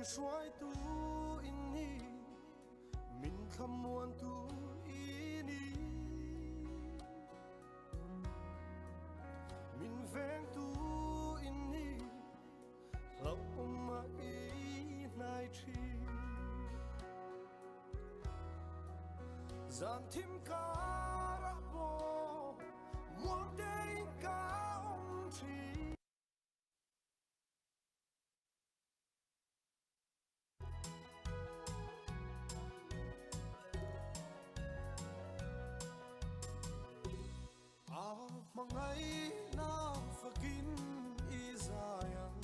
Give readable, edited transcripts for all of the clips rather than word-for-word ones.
Hruaitu in ni, min thlamuantu ini, min vengtu in ni, hlauh um a i hnai ṭhin. Zan thim kar ah paw muang tein ka um ṭhin. A hmangaihnak fakin i zai ang.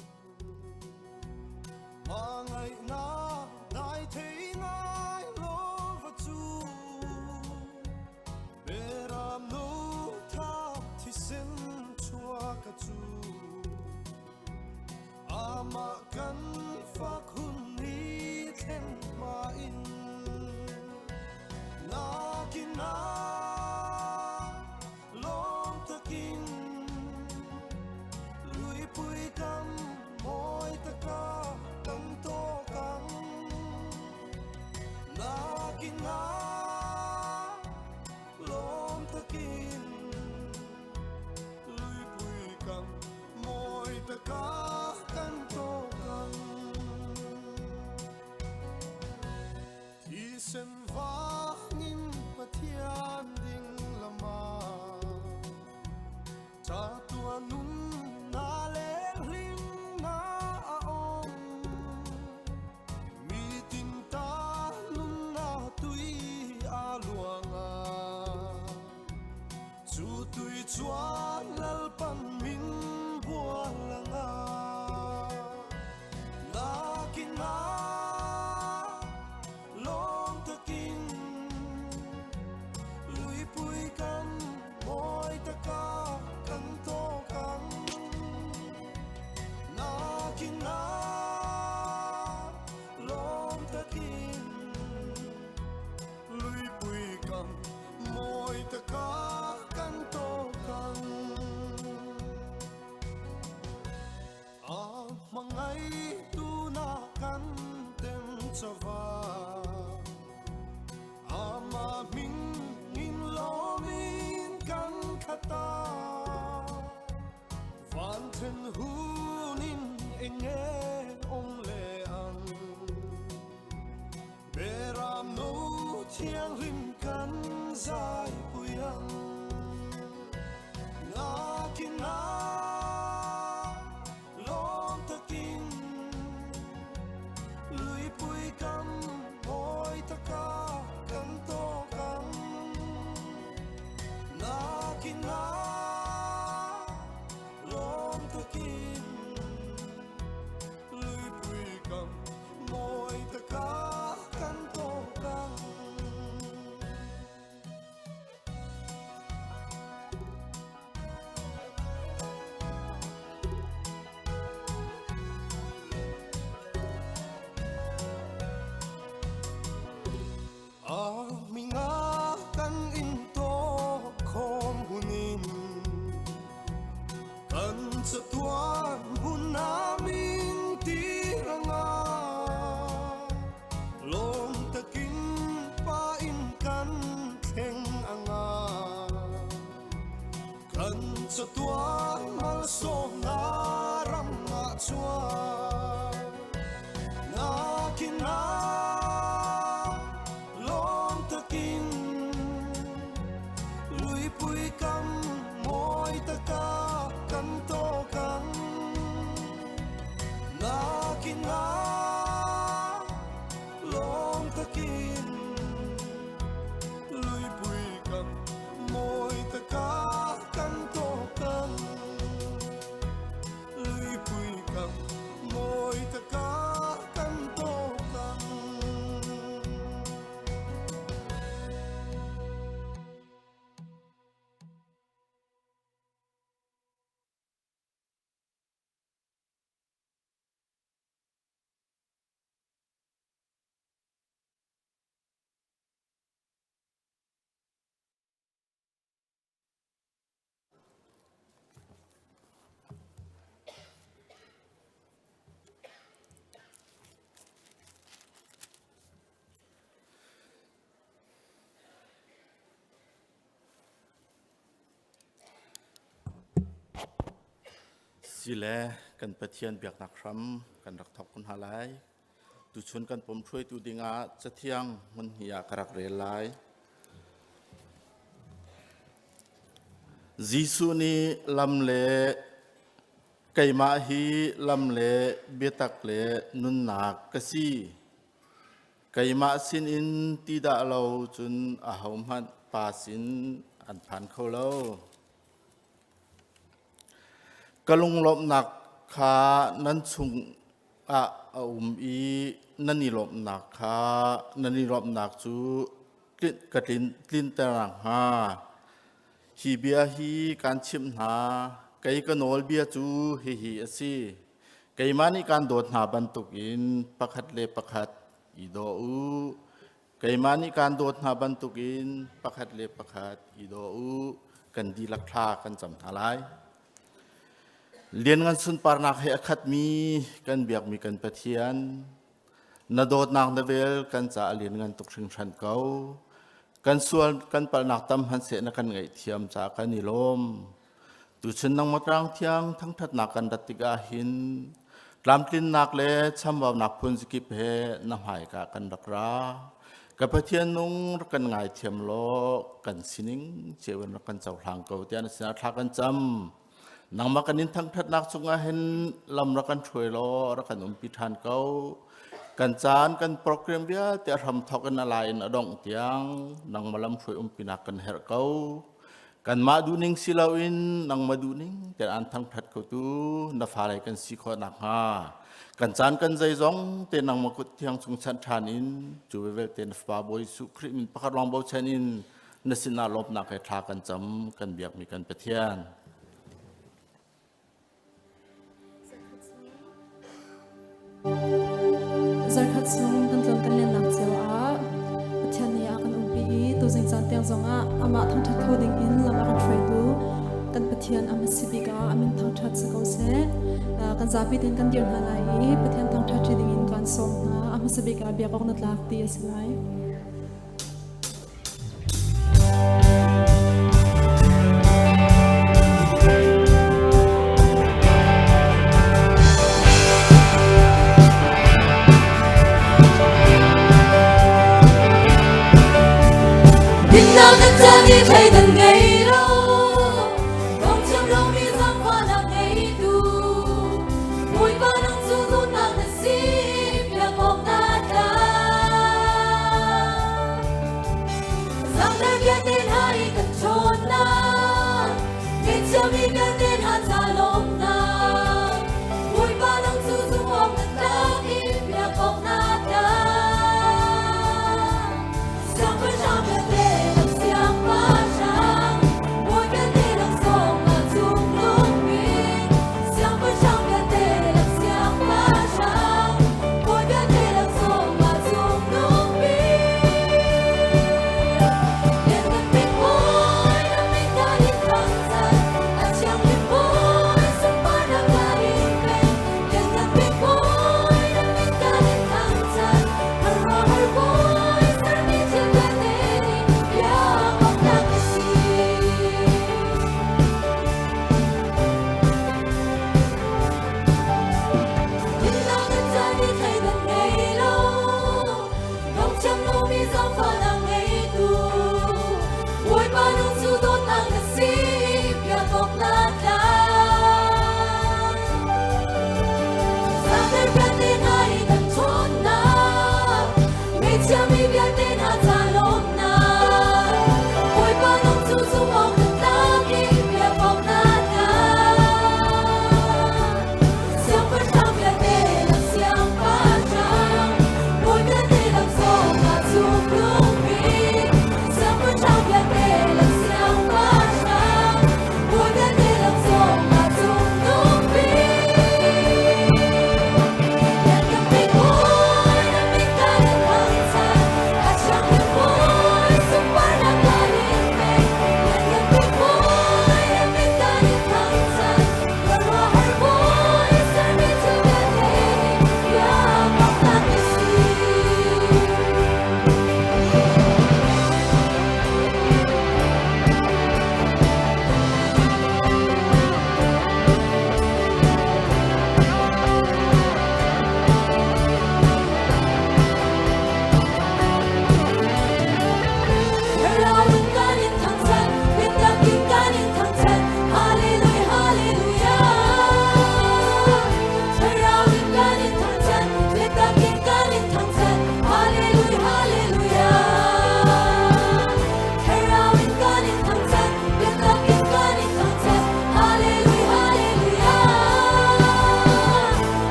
Hmangaihnak dai thei ngai lo va cu. Beram nu tha thisen chuak a cu. Amah kan fak hun ni thlen hma in nakin ah lawm takin luipui kam mawi taka kan tawk ang nakin ah lawm takin luipui kam mawi taka kan tawk ang. Thisen vangin Pathian ding lama cha tua nun na le hlim na a om. Mi tin ta nun na tui a luanga Chu tui chuan Lalpan min bual anga nakin ah lawm takin luipui kan mawi taka kan tawk ang nakin ah lawm takin luipui kam mawi taka kan tawk ang. A hmangaihtu na kan tem chava ama hming in lawmin kan khata van then hunin enge om le ang Beram no thianghlim kan zai pui ang nakin ah lawm takin luipui kam mawi taka kan tawk ang nakin ah lawm takin luipui kam mawi taka kan tawk ang. A minga kan in to khom hunin kan chatuan hun amin tiranga lawm takin pa in kan thleng anga kan chatuan malsawmna ramah chuan nakin ah lawm takin luipui kam mawi taka kan tawk ang nakin ah lawm takin luipui kam mawi taka kan tawk ang luipui kam mawi taka kan tawk ang. Sile kan Pathian biaknak hram kan rak thawk kun hna lai. Tuchun kan pom hruaitu dingah Cathiang hmun hnih ah ka rak rel lai. Jesuh nih lam le keimah hi lam le biatak le nunnak ka si. Keimah sinin ti dah lo cun ahohmanh Pa sin an phan kho lo. Ka lunglawmhnak kha nan chungah a um i nan i lawmhnak kha nan i lawmhnak cu ka tlinter nakhnga. Hi bia hi kaan chimh hna, kei ka nawlbia cu hihi a si. Keimah nih kaan dawt hna bantukin pakhat le pakhat i daw u. Keimah nih kaan dawt hna bantukin pakhat le pakhat i daw u. Kan dihlak thla kan cam hna lai. Lianngan sunparnak he a khatmi kan biakmi kan Pathian, na dawtnak na vel kan caah a lianngan tuk hringhran ko. Kan sual kan palhnak tam hmanhseh na kan ngaihthiam caah kan i lawm. Tuchun nangmah tlang thiang thangṭhatnak kan rat tikah hin tlamtlinnak le chambaunak phun zakip he na hmaika kan rak ra. Ka Pathian nung rak kan ngaithiam law kan sining cio in rak kan cohlang ko tiah na sinah thla kan cam. Nangmah kan in thangṭhatnak cungah hin lam rak kan hruai law rak kan umpi ṭhan ko. Kan caan kan program vialte a hram thawk in a lai in a dongh tiang nangmah lam hruai umpinak kan herh ko. Kanmah duhning si loin nangmah duhning tiah an thangṭhat khotu na fale kan si khawh nakhnga kan caan kan zeizong te nangmah kut thiang chung chanh ṭhan in cu vialte na Fapa Bawi Jesuh Khrih min pakhat lawng bochan in na sinah lawmhnak he thla kan cam kan biakmi kan Pathian. Zarkhat chung kan tlawn kan lennak cio ah Pathian nih a kan umpi i tuzing caan tiang zongah amah thangṭhat kho ding in lam a kan hruaitu kan Pathian a hmasi bik ah a min thangṭhat si ko seh. Kan zapi tein kan dir hna lai i Pathian thangṭhat ṭi ding in kan sawm hna. A hmasa bik ah biak awk na tlak ti a si lai. Dinnak kan caan i thleidan ngei lo, Dongthiam lomi zaangfahnak ngeitu, Bawipa nang cu dawtnak na si, biak awk na tlak.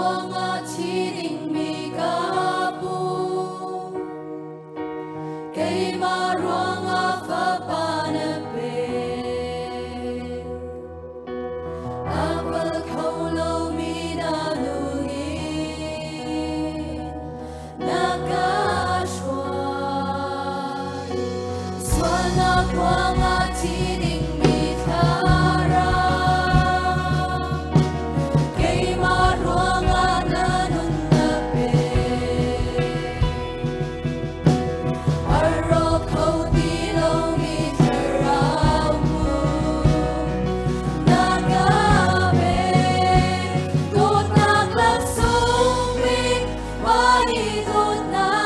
Ruangah thi dingmi ka pu. Keimah ruangah fapa na pe. A pal kho lomi na nu nih na ka hruai. Sualnak ruangah thi dingmi thlarau. Keimah ruangah na nun na pe. A rawk kho ti lomi thlarau mu na ka pe. Dawtnak laksawng bik mah hi dawtnak.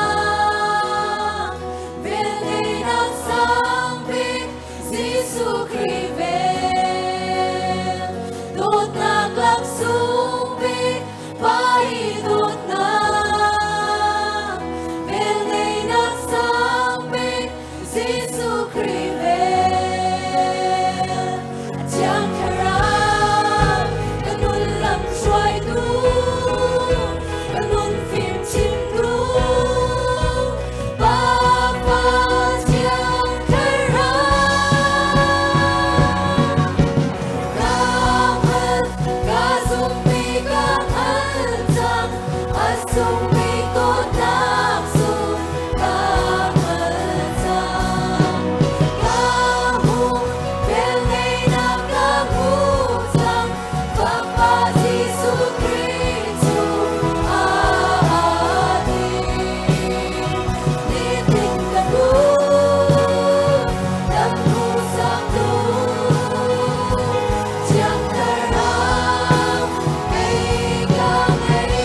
Velngeihnak sang bik Jesuh Khrih vel. Dawtnak laksawng bik Pa i dawtnak. Velngeihnak sang bik Jesuh Khrih vel. Thiang Thlarau ka nun lam hruaitu, ka nun fim chimtu, Pa Thiang Thlarau. Ka hngal, ka zumhmi ka hngal cang, a sungmi dawtnak sung ka hngal cang. Ka hmuh, velngeihnak ka hmu cang, Fapa Jesuh Khrih cu aa ding. Nitin ka duh, lam hmuhsaktu, Thiang Thlarau kei ka ngei.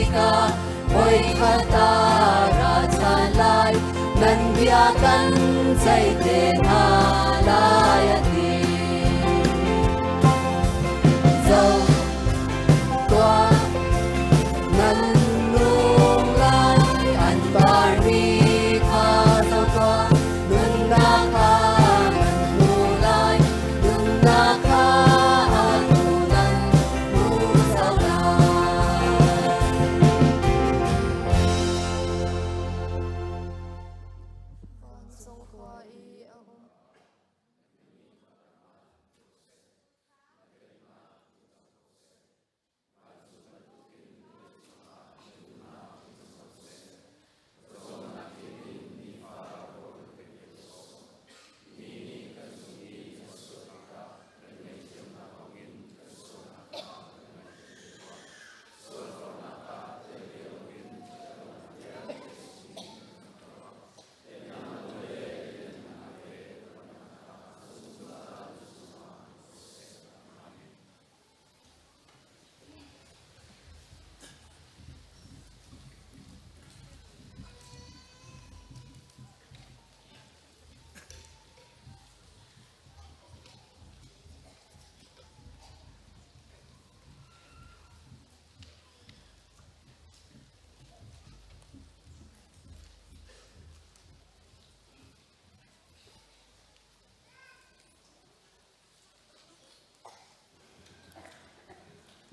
tikah voikhat a ra ṭhan lai nan bia kan ceih te hna lai a ti. Zoh tuah nan nung lai an parmi kha zoh tuah nunnak kha nan hmu lai nunnak kha atu nan hmu cang lai. Vancung khua i a um.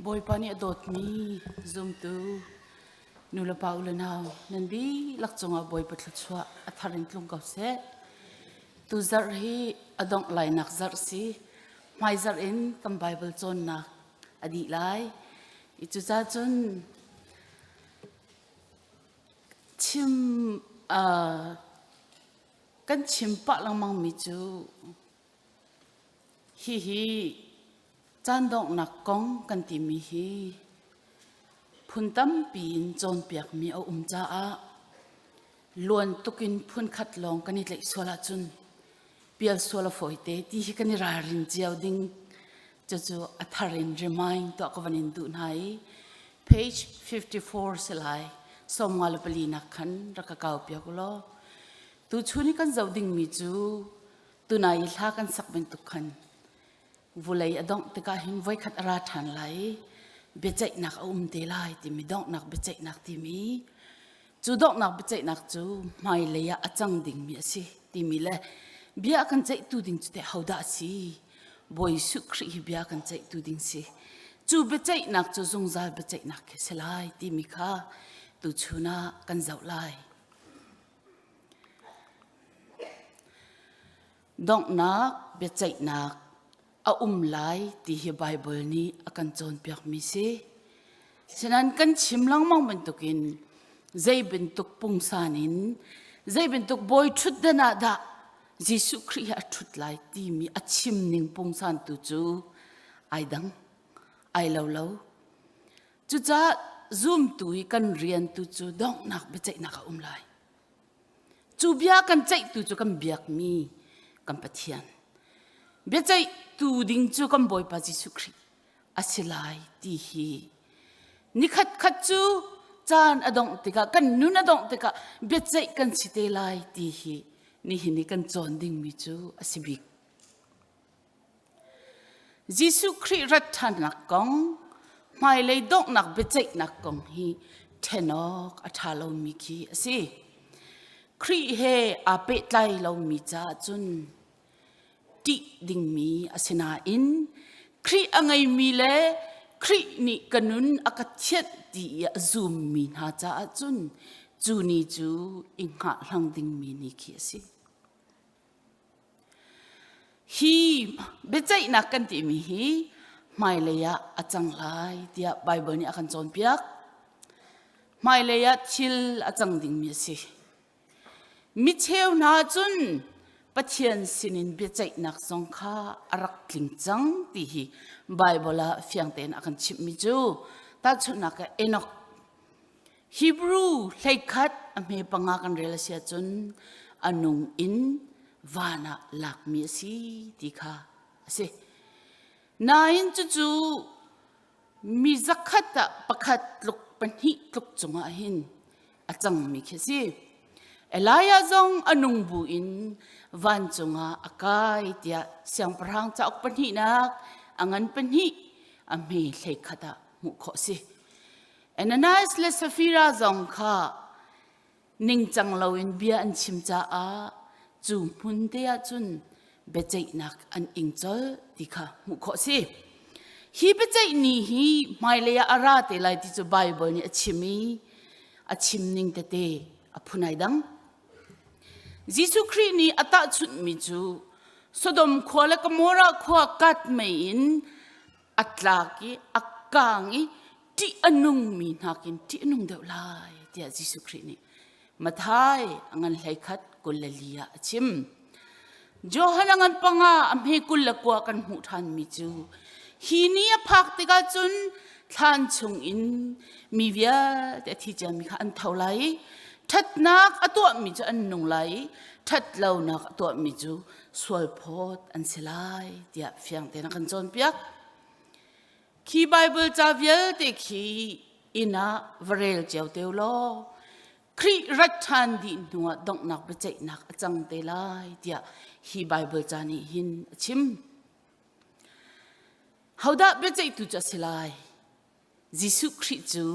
Bawipa nih a dawtmi zumtu nulepa u le nau nan dihlak cungah Bawipa thluachuah a thar in tlung ko seh. Tu zarh hi a dongh lainak zarh si. Hmai zarh in kan Bible cawnnak a dih lai. I cucaah cun chim uh, kan chim pah lengmangmi cu hihi caan donghnak kong kan timi hi phun tampi in cawnpiakmi a um caah luan tukin phun khat lawng kan i tlaih sual ahcun pial sual a fawite ti hi kan i ralrin cio ding cucu a thar in remind tuah ka van in duh hna i page 54 si lai sawmnga le pali nak khan rak ka kau piak u law Tuchun i kan zoh dingmi cu tunai i hla kan sak bantuk khan vulei a dongh tikah hin voikhat a ra ṭhan lai i biaceihnak a um te lai timi donghnak biaceihnak timi cu donghnak biaceihnak cu hmailei ah a cang dingmi a si timi le bia a kan ceihtu ding cu teh hodah a si Bawi Jesuh Khrih hi bia kan ceihtu ding si cu biaceihnak cu zungzal biaceihnak khi si lai timi kha tuchun ah kan zoh lai. Donghnak biaceihnak a um lai ti hi Baibal nih a kan cawnpiakmi si. Sinain kan chim lengmang bantukin zei bantuk pungsan in zei bantuk bawi ṭhutdan ah dah Jesuh Khrih hi a ṭhut lai timi a chim ning pungsan tu cu ai dang, ai lo lo. Cucaah zumtu i kan rian tu cu donghnak biaceihnak a um lai. Cu bia kan ceihtu cu kan biakmi kan Pathian. Biaceihtu ding cu kan Bawipa Jesuh Khrih a si lai ti hi nikhat khat cu caan a dongh tikah kan nun a dongh tikah biaceih kan si te lai ti hi nihin i kan cawn dingmi cu a si bik. Jesuh Khrih rat ṭhannak kong, hmailei donghnak biaceihnak kong hi ṭhen awk a ṭha lomi khi a si. Khrih he aa pehtlai lomi caah cun ṭih dingmi a si nain Khrih a ngeimi le Khrih nih ka nun a ka thianh ti i a zummi hna caah cun cu ni cu i hngahhlang dingmi ni khi a si. Hi biaceihnak kan timi hi hmailei ah a cang lai tiah Baibal nih a kan cawnpiak. Hmailei ah thil a cang dingmi a si. Micheu hna cun Pathian sinin biaceihnak zong kha a rak tling cang ti hi Baibal ah fiang tein a kan chimhmi cu tahchunhnak ah Enoch Hebrew 11 a hme panga kan rel a si ahcun a nung in van ah lakmi a si ti kha a si. Nain cucu mi zakhat ah pakhat tluk pahnih tluk cungah hin a cangmi khi a si. Elijah zong a nung bu in vancung ah a kai tiah siangpahrang cauk pahnihnak a ngan pahnih a hme hleikhat ah hmuh khawh a si. Ananias le Safira zong kha ningcang loin bia an chim caah cu hmun te ah cun biaceihnak an ing colh ti kha hmuh khawh a si. Hi biaceih ni hi hmailei ah a ra te lai ti cu Baibal nih a chim i a chim ning tete a phun ai dang. Jesuh Khrih nih a tahchunhmi cu Sodom khua le Gomorrah khua kat mei in a tlak i a kang i ṭih a nungmi nakin ṭih a nung deuh lai tiah Jesuh Khrih nih Matthai a ngan 21 24 ah a chim. Johan a ngan panga a hme 29 kan hmuh ṭhanmi cu hi ni a phak tikah cun thlan chungin mi vialte a thi ciami kha an tho lai i ṭhatnak a tuahmi cu an nung lai i ṭhatlonak a tuahmi cu sualphawt an si lai tiah fiang tein a kan cawnpiak. Khi Bible ca vialte khi inn ah va rel cio te law Khrih rat ṭhan dih hnuah donghnak biaceihnak a cang te lai tiah hi Bible ca nih hin a chim. Hodah biaceihtu cu a si lai? Jesuh Khrih cu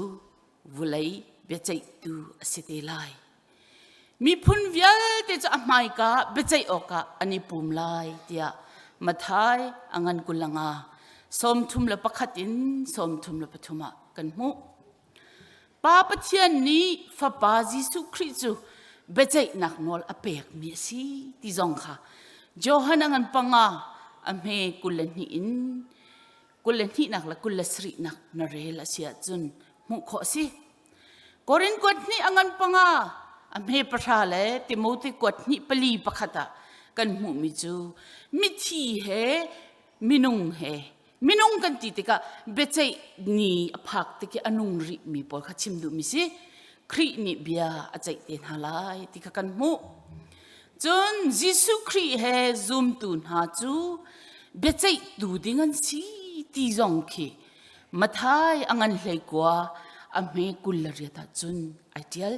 vulei biaceihtu a si te lai. Miphun vialte cu a hmaika biaceih awkah an i pum lai tiah Matthai a ngan 25 31 in 33 ah kan hmuh. Pa Pathian nih Fapa Jesuh Khrih cu biaceihnak nawl a pekmi a si ti zong kha Johan a ngan panga a hme 22 in 22nak le 27nak na rel a si ahcun hmuh khawh a si. Korin kuat hnih a ngan panga a hme pahra le Timote kuat hnih pali pakhat ah kan hmuhmi cu mithi he minung he minung kan ti tikah biaceih ni a phak tik i a nung rihmi pawl kha chim duhmi si Khrih nih bia a ceih te hna lai ti kha kan hmuh. Cun Jesuh Khrih he zumtu hna cu biaceihtu ding an si ti zong khi Matthai a ngan 19 a hme 28 ah cun ai ṭial.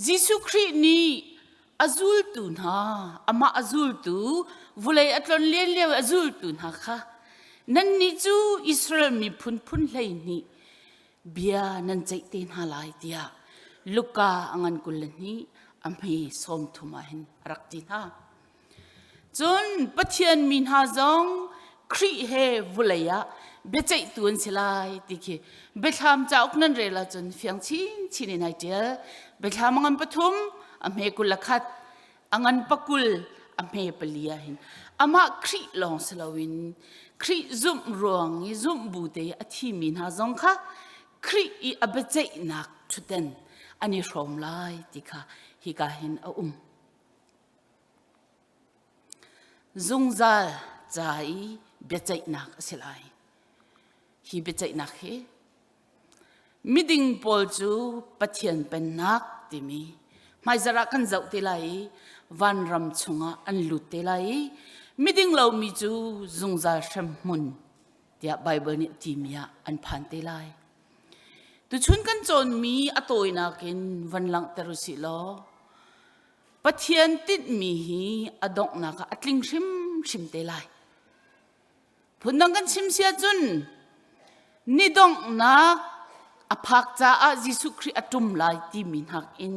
Jesuh Khrih nih a zultu hna, amah a zultu, vulei a tlon len lio i a zultu hna kha nannih cu Israel miphun phun 12 bia nan ceih te hna lai tiah Luka a ngan 22 a hme 30 ah hin a rak ti hna. Cun Pathian mi hna zong Khrih he vulei ah biaceihtu an si lai ti khi Biathlam cauk nan rel ahcun fiang chinchin in ai ṭial. Biathlam a ngan pathum, a hme 21, a ngan pakul, a hme pali ah hin amah Khrih lawng si loin Khrih zumh ruang i zumh bu te i a thimi hna zong kha Khrih i a biaceihnak ṭhutden an i hrawm lai ti kha hika hin a um. Zungzal ca i biaceihnak a si lai. Hi biaceihnak hi miding pawl cu Pathian pennak timi hmaizarh ah kan zoh te lai i vanram chungah an lut te lai i miding lomi cu zungzal hremhmun tiah Baibal nih timi ah an phan te lai. Tuchun kan cawnmi a tawinak in van langhter u sih law Pathian tinhmi hi a donghnak ah a tling hrimhrim te lai. Phundang kan chim si ahcun ni donghnak a phak caah Jesuh Khrih a ṭum lai timi nakin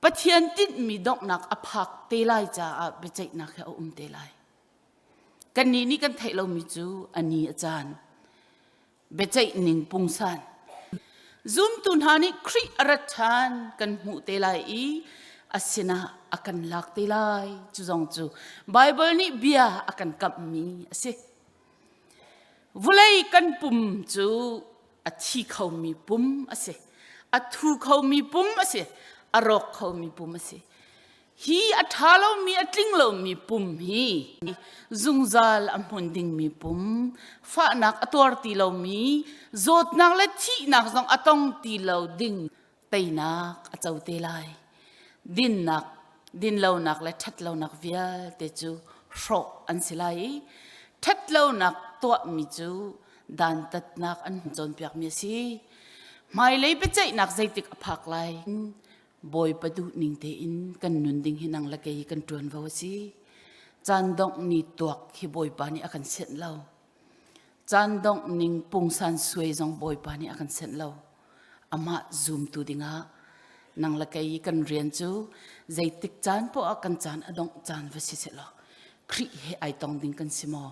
Pathian tinhmi donghnak a phak te lai caah biaceihnak hi a um te lai. Kannih nih kan theih lomi cu a ni a caan. Biaceih ning pungsan. Zumtu hna nih Khrih a rat ṭhan kan hmuh te lai i a sinah a kan lak te lai. Cu zong cu Baibal nih bia a kan kamhmi a si. Vulei kan pum cu a thi khomi pum a si. A thu khomi pum a si. A rawk khomi pum a si. Hi a ṭha lomi a tling lomi pum hi zungzal a hmun dingmi pum, fahnak a tuar ti lomi, zawtnak le thihnak zong a tong ti lo ding teinak a co te lai. Dinnak, dinlonak le ṭhatlonak vialte cu hrawh an si lai i ṭhatlonak tuahmi cu. Dantatnak an cawnpiakmi a si. Hmailei biaceihnak zeitik a phak lai? Bawipa duh ning tein kan nun ding hi nang le kei kan ṭuanvo a si. Caan dongh ni tuak hi Bawipa nih a kan sianh lo. Caan dongh ning pungsan suai zong Bawipa nih a kan sianh lo. Amah zumtu dingah nang le kei kan rian cu zeitik caan poah ah kan caan a dongh caan va si seh law Khrih he ai tong ding kan si maw?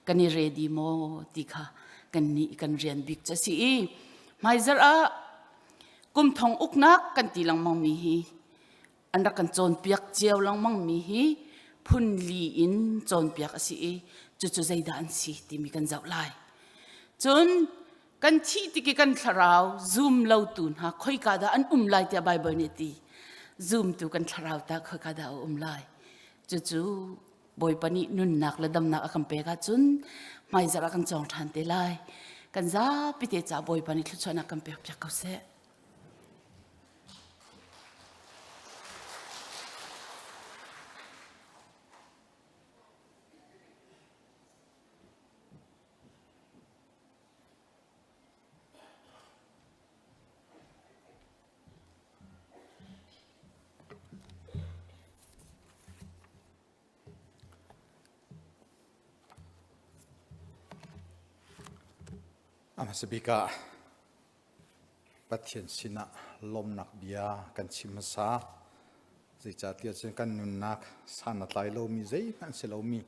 Kan i ready maw ti kha kan nih kan rian bik cu a si i hmaizarh ah kum thong uknak kan ti lengmang mi hi an rak kan cawnpiak cio lengmang mi hi phun li in cawnpiak a si i cucu zeidah an si timi kan zoh lai. Cun kan thih tik i kan thlarau zum lotu hna khoika dah an um lai tiah Baibal nih a ti. Zumtu kan thlarau ta khoika dah a um lai. Cucu Bawipa nih nunnak le damnak a kan pek ahcun hmaizarh ah kan cawng ṭhan te lai. Kan zapi te caah Bawipa nih thluachuahnak kan pek piak ko seh. A hmasa bik ah Pathian sinah lawmnak bia kan chim hmasa. Zeicahtiah cun kan nunnak san a tlai lomi zeihmanh si lomi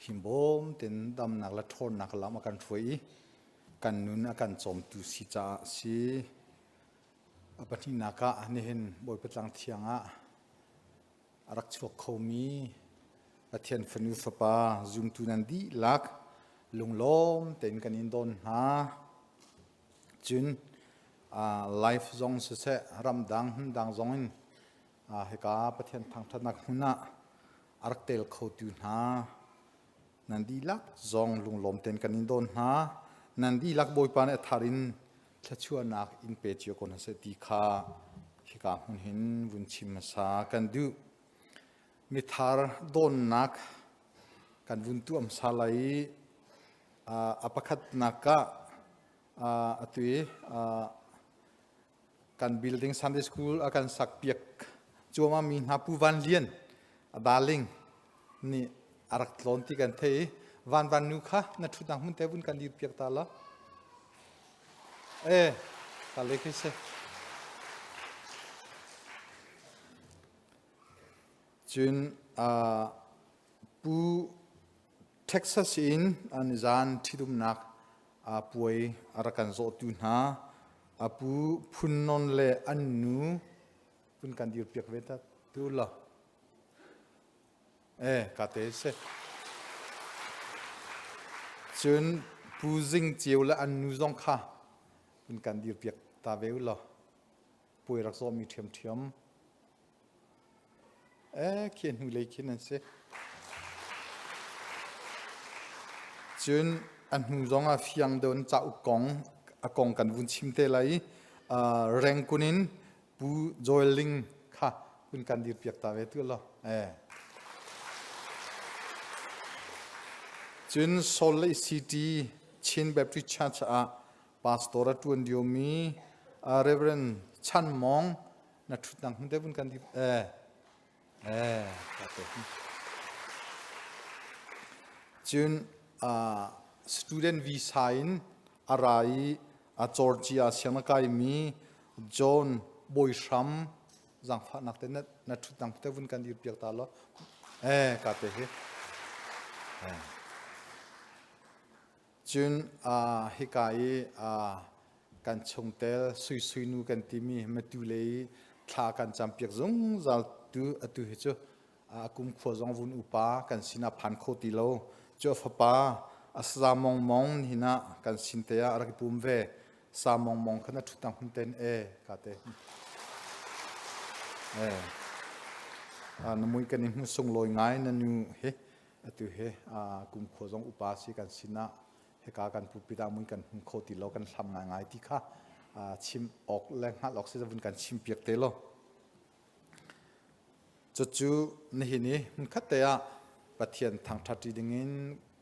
himbawm tein damnak le ṭhawnnak lam a kan hruai i kan nun a kan cawmtu si caah si. A pahnihnak ah nihin Bawipa Tlang Thiang ah a rak chuak khomi Pathian fanu fapa zumtu nan dihlak lunglawm tein kan in dawn hna. Cun life zong siseh ramdang hmundang zong in hika Pathian thangṭhatnak hmun ah a rak tel khotu hna nan dihlak zong lunglawm tein kan in dawn hna. Nan dihlak Bawipa nih a thar in thluachuahnak in pe cio ko hna seh ti kha hika hmun hin vun chim hmasa kan duh. Mithar dawnnak kan vun tuah hmasa lai i a pakhatnak ah atu i kan building Sunday School a kan sak piak cuahmah mi hna Pu Van Lian a darling nih a rak tlawn ti kan thei i Van Van nu kha na ṭhutnak hmun te vun kan dir piak ta la. Eh, ta le khi si. Cun uh, Pu Texas in nizan ṭhitumnak puai a rak kan zawhtu hna a pu Phun Non le an nu vun kan dir piak ve ta tu la. Eh, ka te si. Cun Pu Zing Ceu le an nu zong kha vun kan dir piak ta ve u law. Puai rak zawhmi ṭhiamṭhiam. Eh, khi hnulei khin an si. Cun a hnu zong ah fiang deuh in cauk kong a kong kan vun chim te lai i rengkun in Pu Joel Ling kha kun kan dir piak ta ve tu lo. Eh. Cun Salt Lake City Chin Baptist Church ah pastor a ṭuan liomi Reverend Chan Mong na ṭhutnak hmun te vun kan dip eh eh cun student visa in a ra i a Georgia sianginn kai mi John Bawihram zangfahnak te na na ṭhutnak te vun kan dir piak ta lo eh ka te hi eh Cun hika i kan chungtel Sui Nu kan timi Matu lei thla kan campiak zungzal tu atu hi cu a kumkhua zong vun upa kan sinah phan kho ti lo. Cu a fapa a sa mongmong nihin ah kan sin te ah a rak i pum ve. Sa mongmong kha na ṭhutnak hmun ten e ka te. Eh. Na mui kan i hmu sunglawi ngai na nu hi. Atu hi kumkhua zong upa si kan sinah hika kan pulpit ah mui kan hmu kho ti lo kan hlam ngaingai ti kha chim awk le hngalh awk si vun kan chim piak te lo. Cucu nihin i hmunkhat te ah Pathian thangṭhat ṭi dingin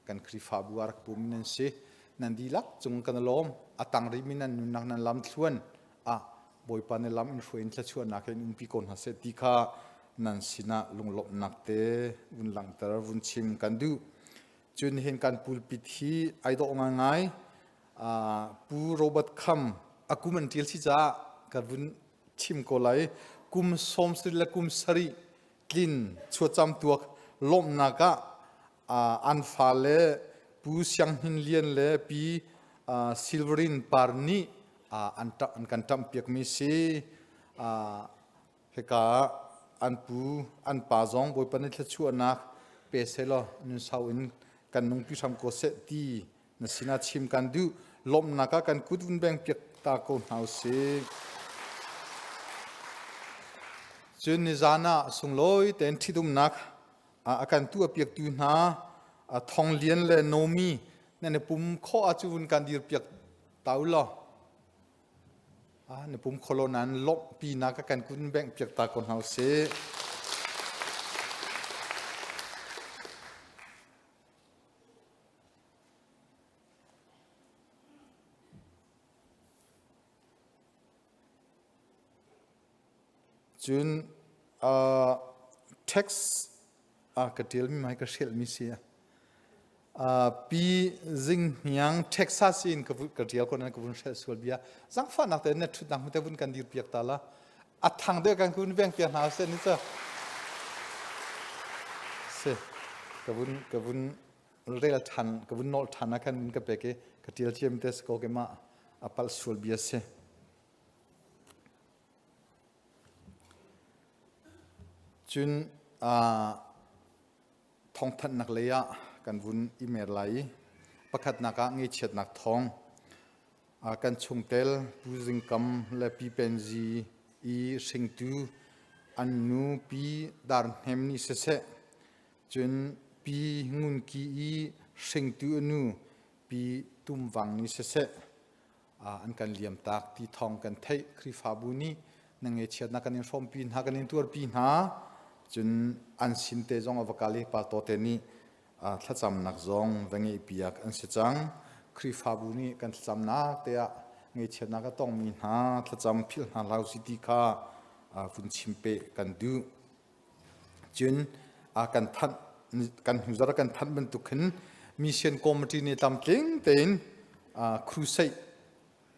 kan Khrihfabu ah rak pum in an si. Nan dihlak cung kan i lawm. A tang rihmi nan nunnak nan lam thluan ah Bawipa nih lam in hruai in thluachuahnak in umpi ko hna seh ti kha nan sinah lunglawmhnak te vun langhter vun chim kan duh. Cun hin kan pulpit hi ai dawh ngaingai. Pu Robert Kham a kum an ṭial si caah ka vun chim ko lai. Kum 70 le kum sarih tlin chuacam tuak lawmhnak ah an fale Pu Siang Hnin Lian le Pi Silverin Par nih an an kan ṭamhpiakmi si. Hika ah an pu an pa zong Bawipa nih thluachuahnak pe sehlaw nun sau in kan nungpi hram ko seh ti na sinah chim kan duh. Lawmhnak ah kan kut vun beng piak ta ko hna usih. Cun nizan ah sunglawi tein ṭhitumnak a kan tuahpiaktu hna Thong Lian le Nomi nan i pum khawh ah cu vun kan dir piak ta u law na pum kholo nan lawmhpi nak kan kun bengh piak ta ko hna usih. Cun uh, tax a ka ṭialmi mai ka hrialmi si. Uh, Pi Zing Hniang Texas in ka ka ṭial ko nan ka vun hrelh sual bia. Zangfahnak te na ṭhutnak mu te vun kan dir piak ta la. A thang deuh kan kun veng piak hna seh ni ca. Se ka vun ka vun rel ṭhan ka vun nol ṭhan ah khan ka pek i ka ṭial ciam te ko ke ma a palh sual bia si. Cun thawngthanhnak lei ah kan vun i mer lai i pakhatnak ah ngaihchiatnak thawng kan chungtel Pu Zing Kam le Pi Pen Zi i hringtu an nu Pi Dar Hnem nih siseh cun Pi Ngun Ki i hringtu a nu Pi Tum Vang nih siseh an kan liamtak ti thawng kan theih. Khrihfabu nih na ngaihchiatnak kan in hrawmpi hna, kan in tuarpi hna. Cun an sin te zong a va kal i pastor te nih thlacamnak zong va ngeihpiak an si cang. Khrihfabu nih kan thlacamnak te ah ngaihchiatnak a tongmi hna thlacam philh hna hlah usih ti kha vun chim peh kan duh. Cun kan thanh kan hnuzar kan thanh bantuk khin mission committee nih tlamtling tein crusade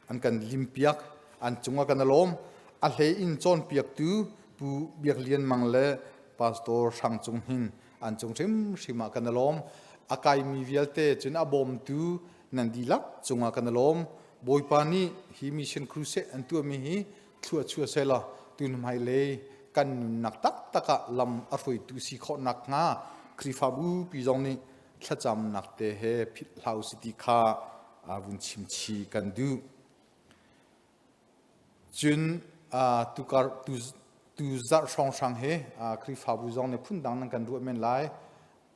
an kan limpiak an cungah kan lawm a hlei in cawnpiaktu Pu Biak Lian Mang le Pastor Hrang Cung Hnin an cung hrimhrim ah kan lawm a kaimi vialte cun a bawmtu nan dihlak cungah kan lawm Bawipa nih hi mission crusade an tuahmi hi thlua chua selaw tun hmailei kan nunnak taktak ah lam a hruaitu si khawh nakhnga Khrihfabu pi zong nih thlacamnak te he philh hlah usih ti kha vun chimchi kan duh. Cun tukar tu tu zarh hrawnghrang hi Khrihfabu zong nih phundang nan kan ruah men lai.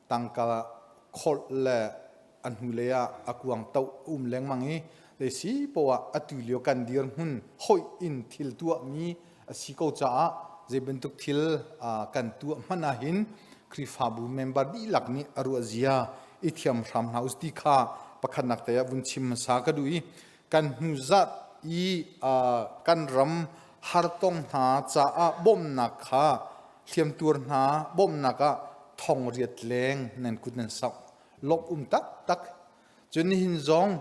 Tangka kholh le a hnulei ah a kuang to um lengmang i leisi poah atu lio kan dirhmun hoih in thil tuahmi a si ko caah zei bantuk thil kan tuah hmanh ahhin Khrihfabu member dihlak nih a ruah zia i thiam hram hna us ti kha pakhatnak te ah vun chim hmasa ka duh i kan hnu zat i kan ram hartong hna caah bawmhnak kha hliamtuar hna bawmhnak ah thong riat leng nan kut nan sok lawmh um taktak cun nihin zong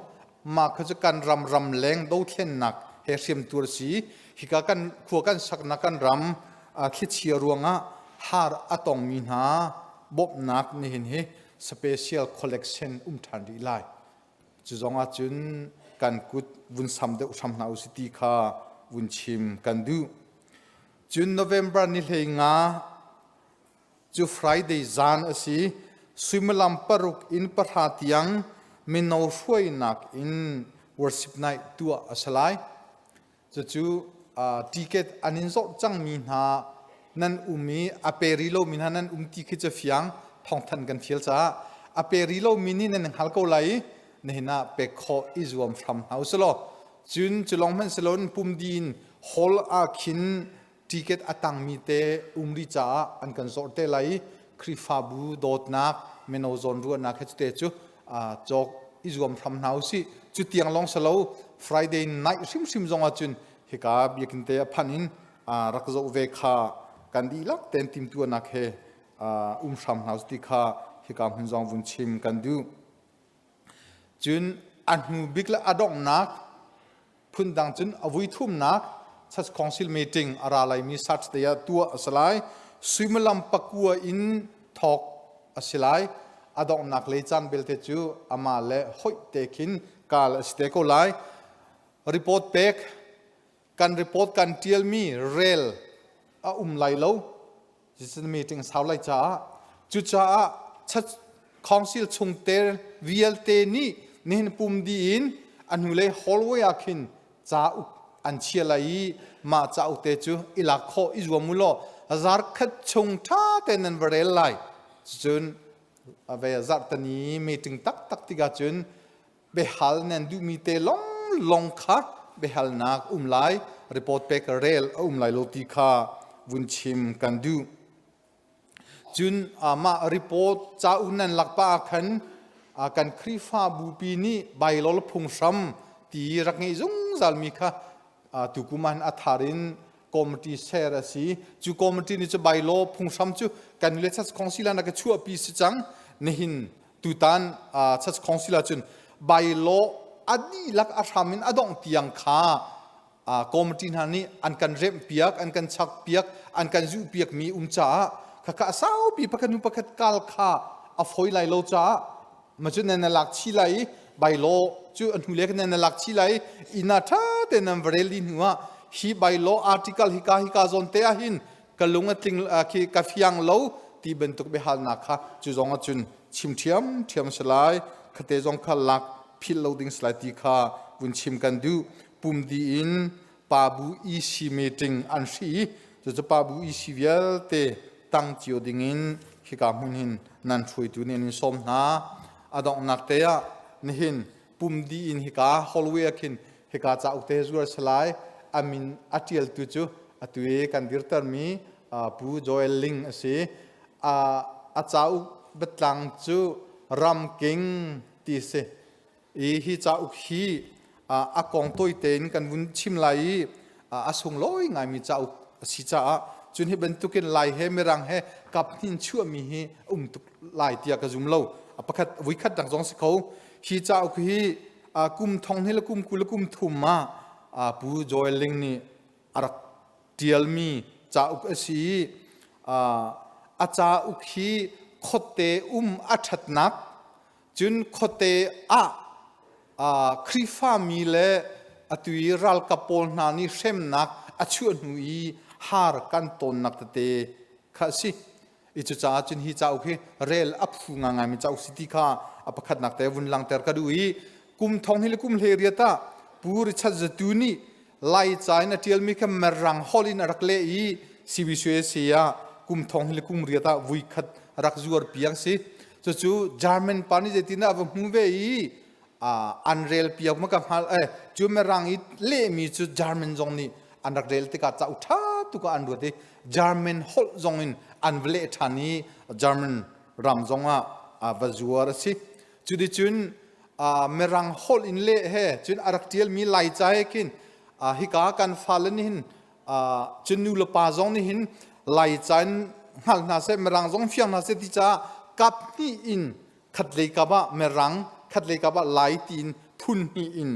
mah kha cu kan ram ram leng dothlennak he hriamtuar si hika kan khua kan saknak kan ram thlichia ruangah har a tongmi hna bawmhnak nihin hi special collection um ṭhan rih lai cu zong ah cun kan kut vun sam deuh hram hna usih ti kha vun chim kan duh cun November ni 15 cu Friday zan a si. Suimilam 6 in 9 tiang mino hruainak in worship night tuah a si lai. Cucu ticket an in zawrh cangmi hna nan um i a pe rih lomi hna nan um ti khi cu fiang thawngthanh kan fial caah a pe rih lomi nih nan hngal ko lai i nihin ah pek khawh i zuam hram hna usih law cun cu lawng hmanh si loin pumdi in hall ah khin ticket a tangmi te um rih caah an kan zawrh te lai i Khrihfabu dawtnak mino zawnruahnak he cute cu cawk. i zuam hram hna usih. Cu tiang lawng si lo Friday night hrimhrim zong ahcun hika biakinn te a phan in rak zoh ve kha kan dihlak tein timtuahnak he um hram hna usih ti kha hika hmun zong vun chim kan duh. Cun a hnu bik le a donghnak phundang cun a vui thumnak Church Council meeting a ra laimi Saturday ah tuah a si lai. Suimilam pakua in thawk a si lai. A donghnak lei caan belte cu amah le hoih te khin kal a si te ko lai. Report pek kan report kan tialmi rel a um lai lo. Cucun meeting sau lai caah cucaah church council chungtel vialte nih nihin pum dih in a hnulei hallway ah khin cauk an chia lai i mah cauk te cu i lak khawh i zuam u law zarkhat chung ṭha tein nan va rel lai. Cucun ve zarhtani meeting taktak tikah cun biahal nan duhmi te longlong kha biahalnak um lai report pek rel a um lai lo ti kha vun chim kan duh cun mah report ca u nan lak pa khan kan Khrihfa bupi nih bailol phunghram ti rak ngeih zungzal mi kha tukum ah a thar in committee share a si cu committee nih cu bylaw phunghram cu kan le church council ah na ka chuahpi si cang nihin tutan church council ah cun bylaw a dihlak a hram in a dongh tiang kha committee hna nih an kan remh piak an kan chak piak an kan zuh piak mi um caah khakha a saupi pakhat hnu pakhat kal kha a foi lai lo caah ma cu nan lak chi lai i bylaw cu a hnu le nan lak chi lai ina tha te nan va rel dih hnu ah hi bylaw article hika hika zawn te ah hin ka lung a tling khi ka fiang lo ti bantuk biahalnak kha cu zong ah cun chim ṭhiam ṭhiam si lai khate zong kha lak philh lo ding si lai ti kha vun chim kan duh pum di in pabu EC meeting an hri i cucu pabu EC vialte tang cio dingin hika hmun hin nan hruaitu nih an in sawm hna. A donghnak te ah nihin pum dih in hika hallway ah khin hika cauk te zuar si lai. A min a ṭialtu cu atu i kan dirtermi Pu Joel Ling a si. A cauk biatlang cu Ramking ti a si. I hi cauk hi a kong tawi tein kan vun chim lai i a sunglawi ngaimi cauk a si caah cun hi bantukin Lai he Mirang he kap hnin chuahmi hi a um tuk lai tiah ka zum lo. A pakhat vuikhat dang zong si kho. Hi cauk hi kum thong hnih le kum 20 le kum thum ah Pu Joel Ling nih a rak ṭialmi cauk a si i a cauk hi khuate um a ṭhatnak Cun khuate ah Khrihfami le atu i ralkap pawl hna nih hremnak a chuah hnu i har kan tawnnak tete kha a si. I cucaah cun hi cauk hi rel a phu ngaingaimi cauk si ti kha a pakhatnak te vun langhter ka duh i kum thong hi le kum 18 ah Pu Richard Zatu nih Laica in a ṭialmi kha Mirang holh in a rak leh i CBCUSA ah kum thong hi le kum riat ah vui khat rak zuar piak si. Cucu German pa nih zeitindah a va hmu ve i an rel piak ma ka hngal eh cu Mirang i lehmi cu German zong nih an rak rel tikah cauk ṭha tuk ah an ruat i German holh zong in an va leh ṭhan i German ram zong ah va zuar a si. Cuticun Mirang holh in leh he cun a rak ṭialmi Laica he khin hika kan fale nih hin cun nu le pa zong nih hin Laica in hngal hna seh Mirang zong fiang hna seh ti caah kap hnih in khatlei kap ah Mirang khatlei kap ah Lai tiin phun hnih in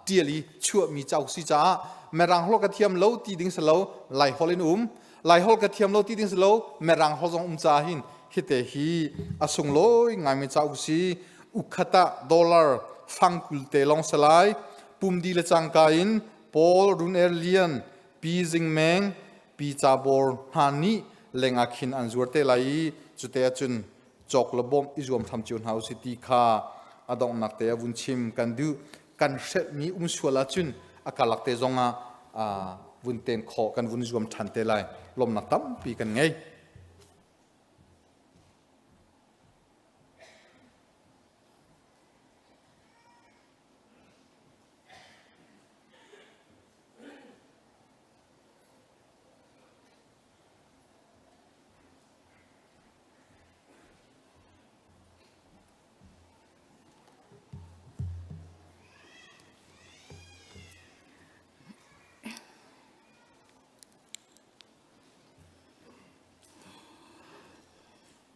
ṭial i chuahmi cauk si caah Mirang holh ka thiam lo ti ding si lo Lai holh in um Lai holh ka thiam lo ti ding si lo Mirang holh zong um caah hin hite hi a sunglawi ngaimi cauk si ukhat ah dollar fang 20 te lawng si lai pumdi le cangka in Paul Run Er Lian Pi Zing Meng Pi Ca Bor hna nih lengah khin an zuar te lai i cute ahcun cawk le bawmh i zuam hram cio hna usih ti kha a donghnak te ah vun chim kan duh kan hrelhmi um sual ahcun a karlak te zong ah vun ten khawh kan vun zuam ṭhan te lai lawmnak tampi kan ngei.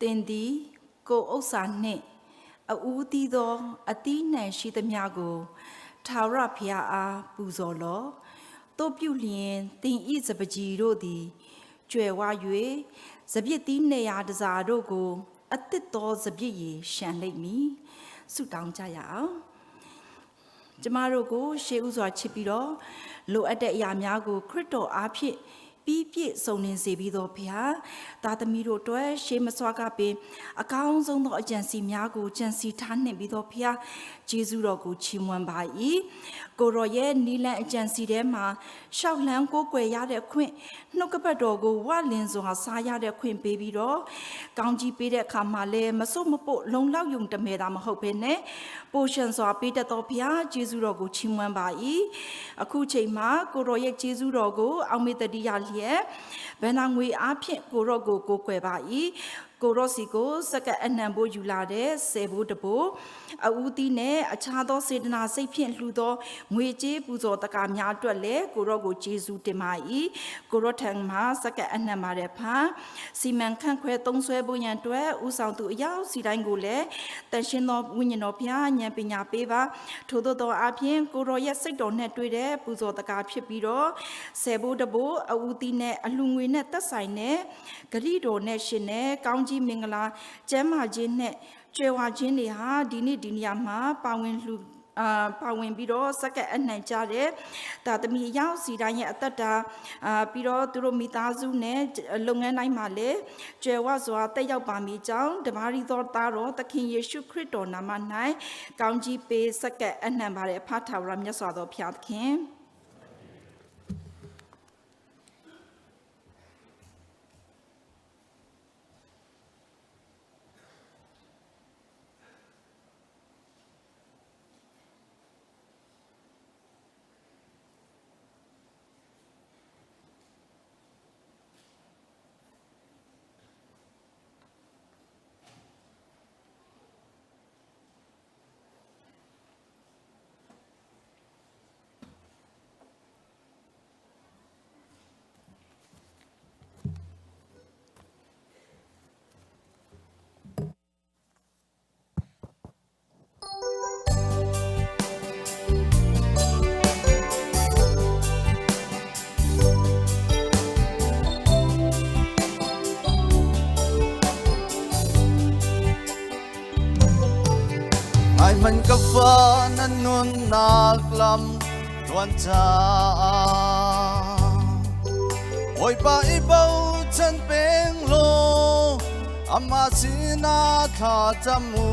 သင်သည်ကိုယ်ဥစ္စာနှင့်အဦးသီးသောအသီးနှံရှိသမျှကိုထာဝရဘုရားအားပူဇော်လော့တို့ပြုလျင်သင်ဤစပကြီးတို့သည်ကြွယ်ဝ၍စပြစ်သီးနေရာတစားတို့ကို အသစ်သောစပြစ်ရည်ရှံလိမ့်မည်ဆုတောင်းကြရအောင် ကျမတို့ကိုရှေးဥစွာချစ်ပြီးတော့လိုအပ်တဲ့အရာများကိုခရစ်တော်အားဖြင့်ပြီးပြည့်စုံလင်စေပြီးတော့ဖျားသားသမီးတို့အတွက်ရှေးမစွာကပင်အကောင်းဆုံးသောအကြံစီများကိုကြံစီထားနှင့်ပြီးတော့ဖျားဂျေဇုတော်ကိုချီးမွမ်းပါ၏ကိုရောရဲ့နီလန်အကြံစီထဲမှာရှောက်လန်းကိုးကွယ်ရတဲ့အခွင့်နှုတ်ကပတ်တော်ကိုဝလင်စွာစားရတဲ့အခွင့်ပေးပြီးတော့ကောင်းကြီးပေးတဲ့အခါမှာလည်းမစွတ်မပုတ်လုံလောက်ယုံတမဲတာမဟုတ်ဘဲနဲ့ပိုရှင်စွာပေးတတ်သောဘုရားဂျေဇုတော်ကိုချီးမွမ်းပါ၏အခုချိန်မှာကိုရောရဲ့ဂျေဇုတော်ကိုအောက်မေ့တတိယလျက်ဘန္နာငွေအားဖြင့်ကိုရောကိုကိုးကွယ်ပါ၏ကိုရော့စီကိုစက္ကအနှံဖို့ယူလာတဲ့ဆယ်ဖို့တဖို့အဦးသီးနဲ့အခြားသောစေတနာစိတ်ဖြင့်လှူသောငွေကြေးပူဇော်တကာများအတွက်လည်းကိုရော့ကိုဂျေဇူးတင်ပါ၏ကိုရော့ထံမှာစက္ကအနှံပါတဲ့ဖာစီမံခန့်ခွဲသုံးဆွဲဖို့ရန်အတွက်ဦးဆောင်သူအရောက်စီတိုင်းကိုလည်းတန်ရှင်းသောဝိညာဉ်တော်ဖျားဉာဏ်ပညာပေးပါထို့သောသောအပြင်ကိုရော့ရဲ့စိတ်တော်နဲ့တွေ့တဲ့ပူဇော်တကာဖြစ်ပြီးတော့ဆယ်ဖို့တဖို့အဦးသီးနဲ့အလှငွေနဲ့သက်ဆိုင်တဲ့ဂရိတော်နဲ့ရှင်နဲ့ကောင်းကြီးမင်္ဂလာကျမ်းမာခြင်းနဲ့ကြွယ်ဝခြင်းတွေဟာဒီနေ့ဒီနေရာမှာပါဝင်လှူအာပါဝင်ပြီးတော့စက္ကအနှံကြတဲ့ဒါသမီးရောက်စီတိုင်းရဲ့အသက်တာအာပြီးတော့သူတို့မိသားစုနဲ့လုပ်ငန်းတိုင်းမှာလည်းကြွယ်ဝစွာတက်ရောက်ပါမိကြောင်းတပါးရီသောသားတော်သခင်ယေရှုခရစ်တော်နာမ၌ကောင်းကြီးပေးစက္ကအနှံပါတဲ့အဖထာဝရမြတ်စွာသောဘုရားသခင် Ai man ka fa na nun nak lam tuan cha Oi pa i bau chan peng lo ama sina tha chamu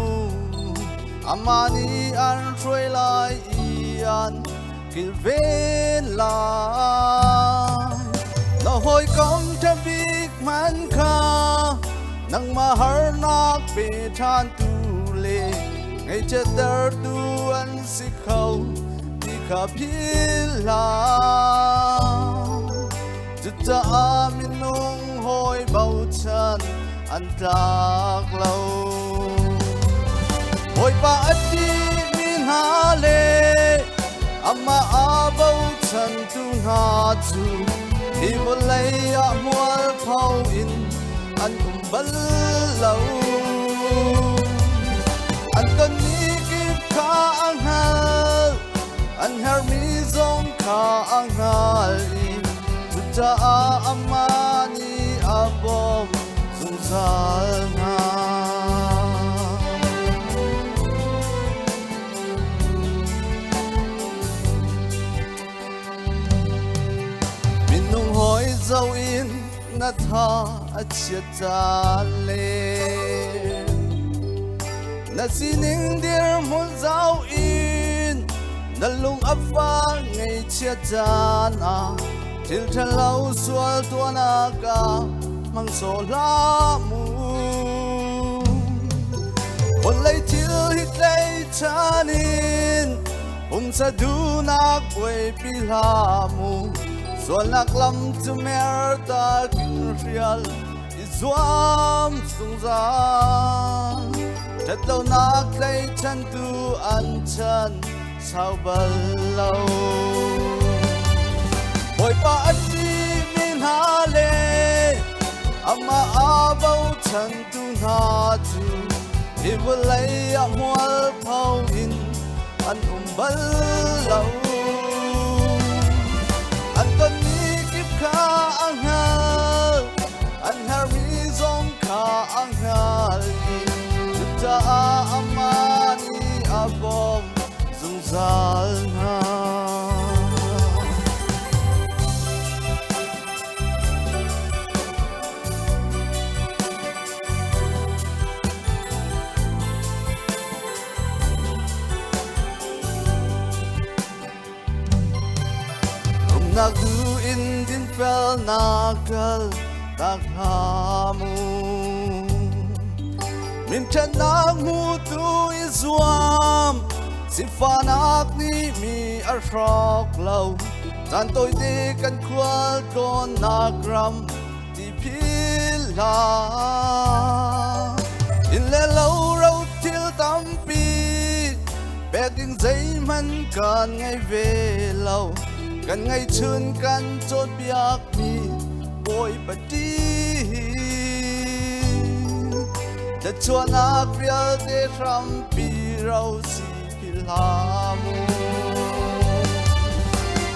ama ni an hruai lai i an kil ven lai na hoi kom tha bik man kha nang ma har nak pe than tu le ငိတ်ချက်တော်သူအန်စီခေါဒီခါဖီလာจุดจะอามินุงหอยเบาชันอันตากเลาหอยปาอดีมินหาเลอามาอาเบาชันตุหาจูที่บนเลยอะมัวเผาอินอันอุมบัลเลา An ton ni kip kha ang hal An her mi zong kha ang hal i Tuta a amani abom zungzal na Minung hoi zau in na tha a chia cha le Na sining dir mun zau in Na lung a fa ngei chia chan a Thil than lo sual tua na ka Mang so la mu Hon lei thil hit lei chan in Um sa du nak quay pi la mu Sual nak lam chu mer ta kin rial I zuam sung zan Thật lâu nak lei chan tu an chan sao bal lâu Bồi pa ati min ha le ama a bau chan tu hna cu hi vawlei ah mualpho in an um bal lo. An tonmi kip kha a hngal, an herhmi zong kha a hngal i cucaah amah nih a bawmh zungzal hna. Rumnak du in dinfelnak kal tak hna mu. Minṭhatnak hmutu i zuam, sifahnak nih mi a hrawk lo. Caan tawite kan khual tlawnnak ram tiphil hlah. Inn le lo rothil tampi pek ding zeihmanh kan ngei ve lo. Kan ngeihchun kan cawnpiakmi Bawipa ṭih. Thluachuahnak vialte hrampi ro si philh hlah mu.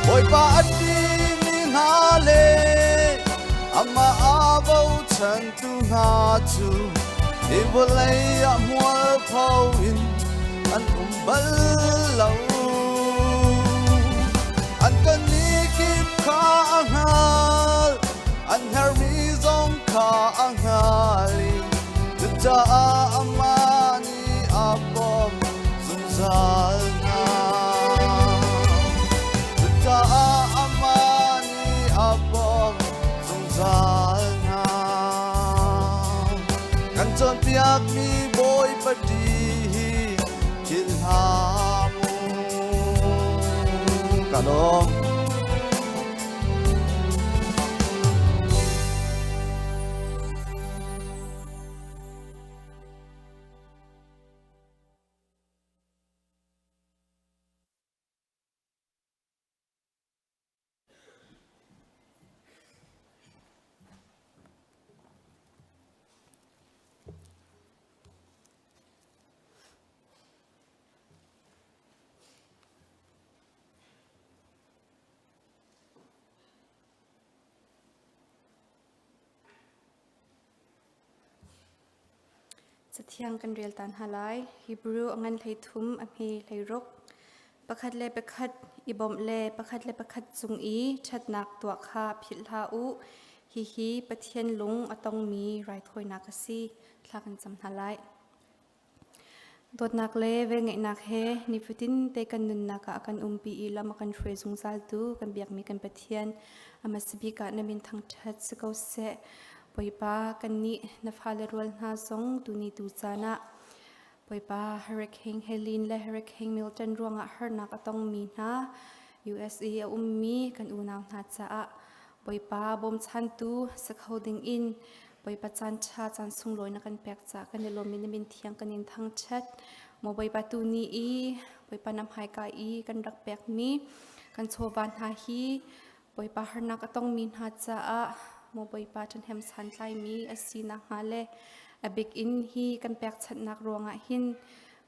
Bawipa a ṭihmi hna le amah aa bochantu hna cu hi vawlei ah mualpho in an um bal lo. An tonmi kip kha a hngal, an herhmi zong kha a hngal i cucaah amah nih a bawmh zungzal hna. Cucaah amah nih a bawmh zungzal hna. Kan cawnpiakmi Bawipa ṭih hi philh hlah mu. Ka lawm. Cathiang kan rel ta hna lai. Hebrew a ngan 13 a hme 16. Pakhat le pakhat i bawmh le pakhat le pakhat cung i ṭhatnak tuah kha philh hlah u. Hihi Pathian lung a tongmi raithawinak a si. Thla kan cam hna lai. Dawtnak le velngeihnak he nifatin te kan nunnak ah a kan umpi i lam a kan hruai zungzaltu kan biakmi kan Pathian a hmasa bik ah na min thangṭhat si ko seh. Bawipa kannih na fale rual hna zong tuni tu caan ah Bawipa Hurricane Helene le Hurricane Milton ruangah harnak a tongmi hna USA a ummi kan unau hna caah Bawipa bawmchantu si kho dingin Bawipa caan ṭha caan sunglawi na kan pek caah kan i lawm i na min thiang kan in thangṭhat. Maw Bawipa tu ni i Bawipa na hmaika i kan rak pekmi kan chawva hna hi Bawipa harnak a tongmi hna caah maw Bawipa ṭhahnem santlaimi a si nakhnga le a bik in hi kan pekchanhnak ruangah hin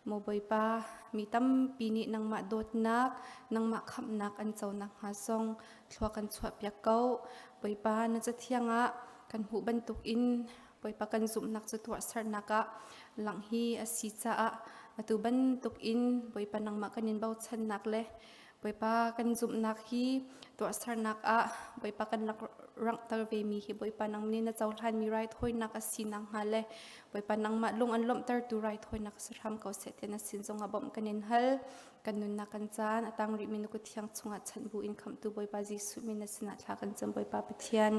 Maw Bawipa, mi tampi nih nangmah dawtnak, nangmah khamhnak an co nakhnga zong thlua kan chuahpiak ko. Bawipa, na cathiang ah kan hmuh bantukin Bawipa kan zumhnak cu tuahsernak ah langh hi a si caah atu bantukin Bawipa nangmah kan in bochannak le Bawipa kan zumhnak hi tuahsernak ah Bawipa kan rak ranghter vemi hi Bawipa nang nih na cohlanmi raithawinak a si nakhnga le Bawipa nangmah lung an lawmhtertu raithawinak si hram ko seh tiah na sin zongah bawmh kan in hal. Kan nunnak kan caan a tang rihmi na kut thiang chungah chanh bu in khamhtu Bawipa Jesuh min na sinah thla kan cam Bawipa Pathian.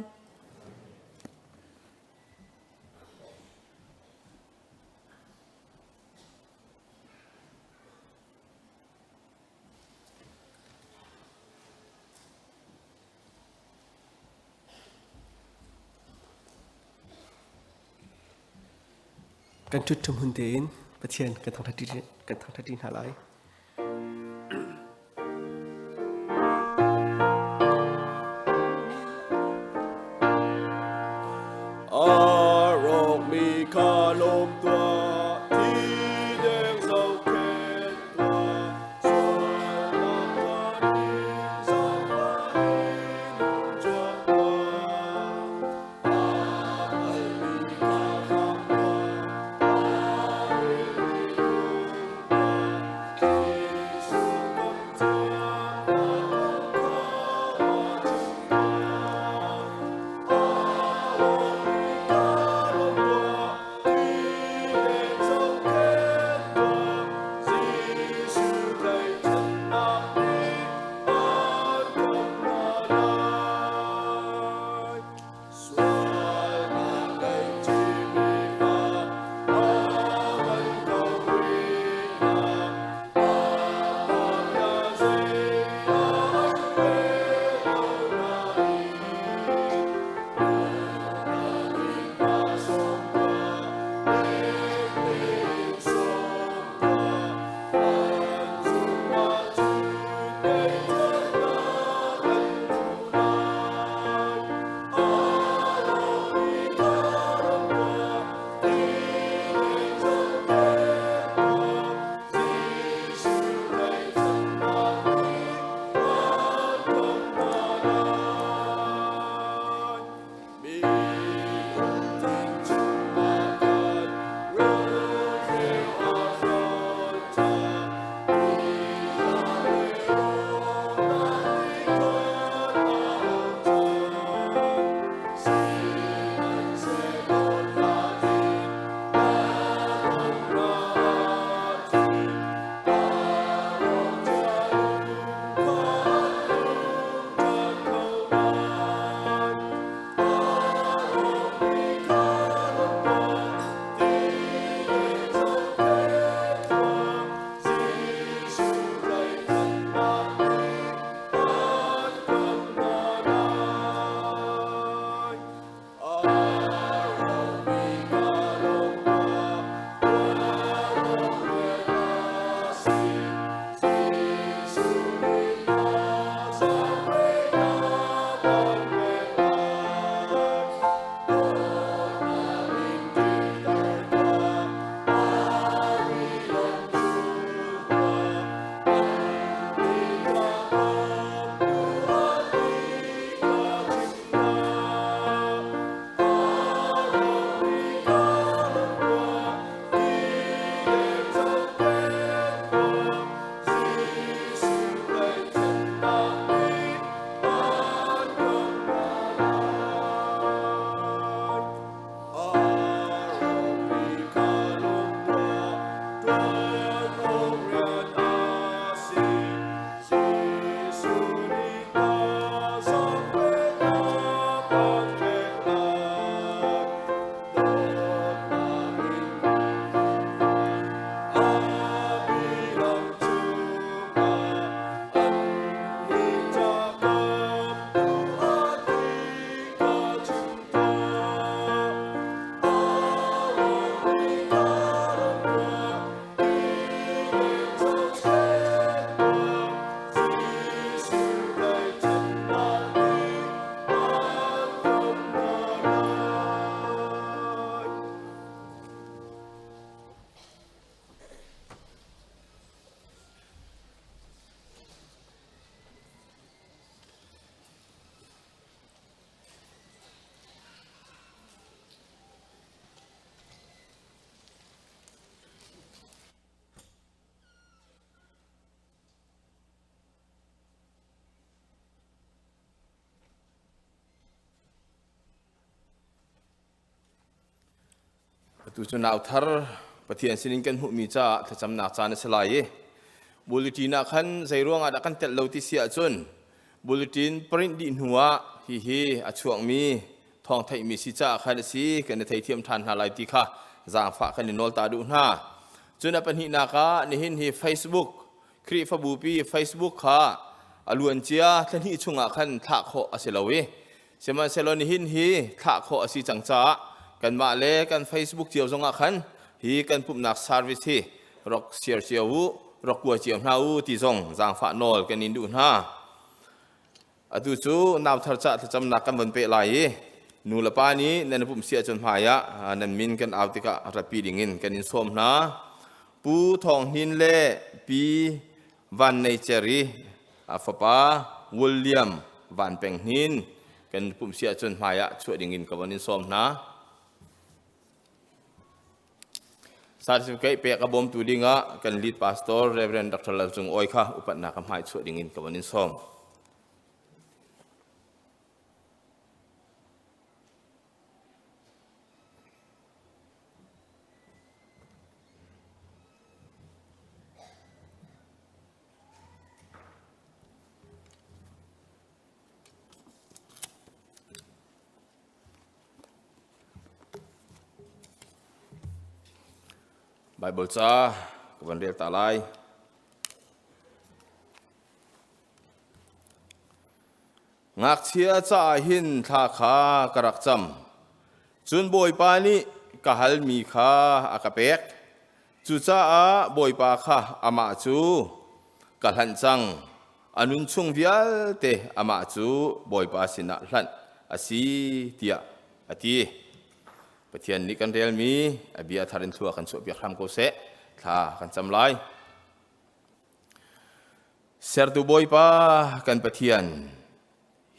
Kan ṭhut ṭhum hun tein Pathian kan thangṭhat ṭi hna lai. A rawkmi kha lung. Atu cu nau thar Pathian sinin kan hmuhmi caah thlacamnak caan a si lai i bulletin ah khan zei ruangah dah kan telh lo ti si ahcun bulletin print dih hnu ah hihi a chuakmi thawng theihmi si caah khan a si kan i theithiam ṭhan hna lai ti kha zaangfah kan i nawl ta duh hna. Cun a pahnihnak ah nihin hi Facebook Khrihfabupi Facebook kha a luancia thlahnih chungah khan thlah khawh a si lo i Sihmanhsehlaw nihin hi thlah khawh a si cang caah kanmah le kan Facebook cio zongah khan hi kan pumhnak service hi rak share cio u, rak kua cio hna u ti zong zaangfah nawl kan in duh hna. Atu cu nauthar cah thlacamnak kan von peh lai i nu le pa nih nan pumh si ahcun hmai ah nan min kan au tikah ratpi dingin kan in sawm hna. Pu Thawng Hnin le Pi Van Nei Cer i a fapa William Van Peng Hnin kan pumh si ahcun hmai ah chuah dingin ka von in sawm hna. Certificate pek a bawmtu dingah kan lead pastor Reverend Dr. Lal Cung Awi kha upatnak a hmai chuah dingin ka von in sawm. Bible ca ka van rel ta lai. Ngakchia caah hin thla kha ka rak cam. Cun Bawipa nih ka halmi kha a ka pek. Cucaah Bawipa kha amah cu ka hlanh cang. A nun chung vialte amah cu Bawipa sinah hlanh a si tiah a ti. Pathian nih kan relmi a bia thar in thlua kan chuahpiak hram ko seh. Thla kan cam lai. Sertu Bawipa kan Pathian,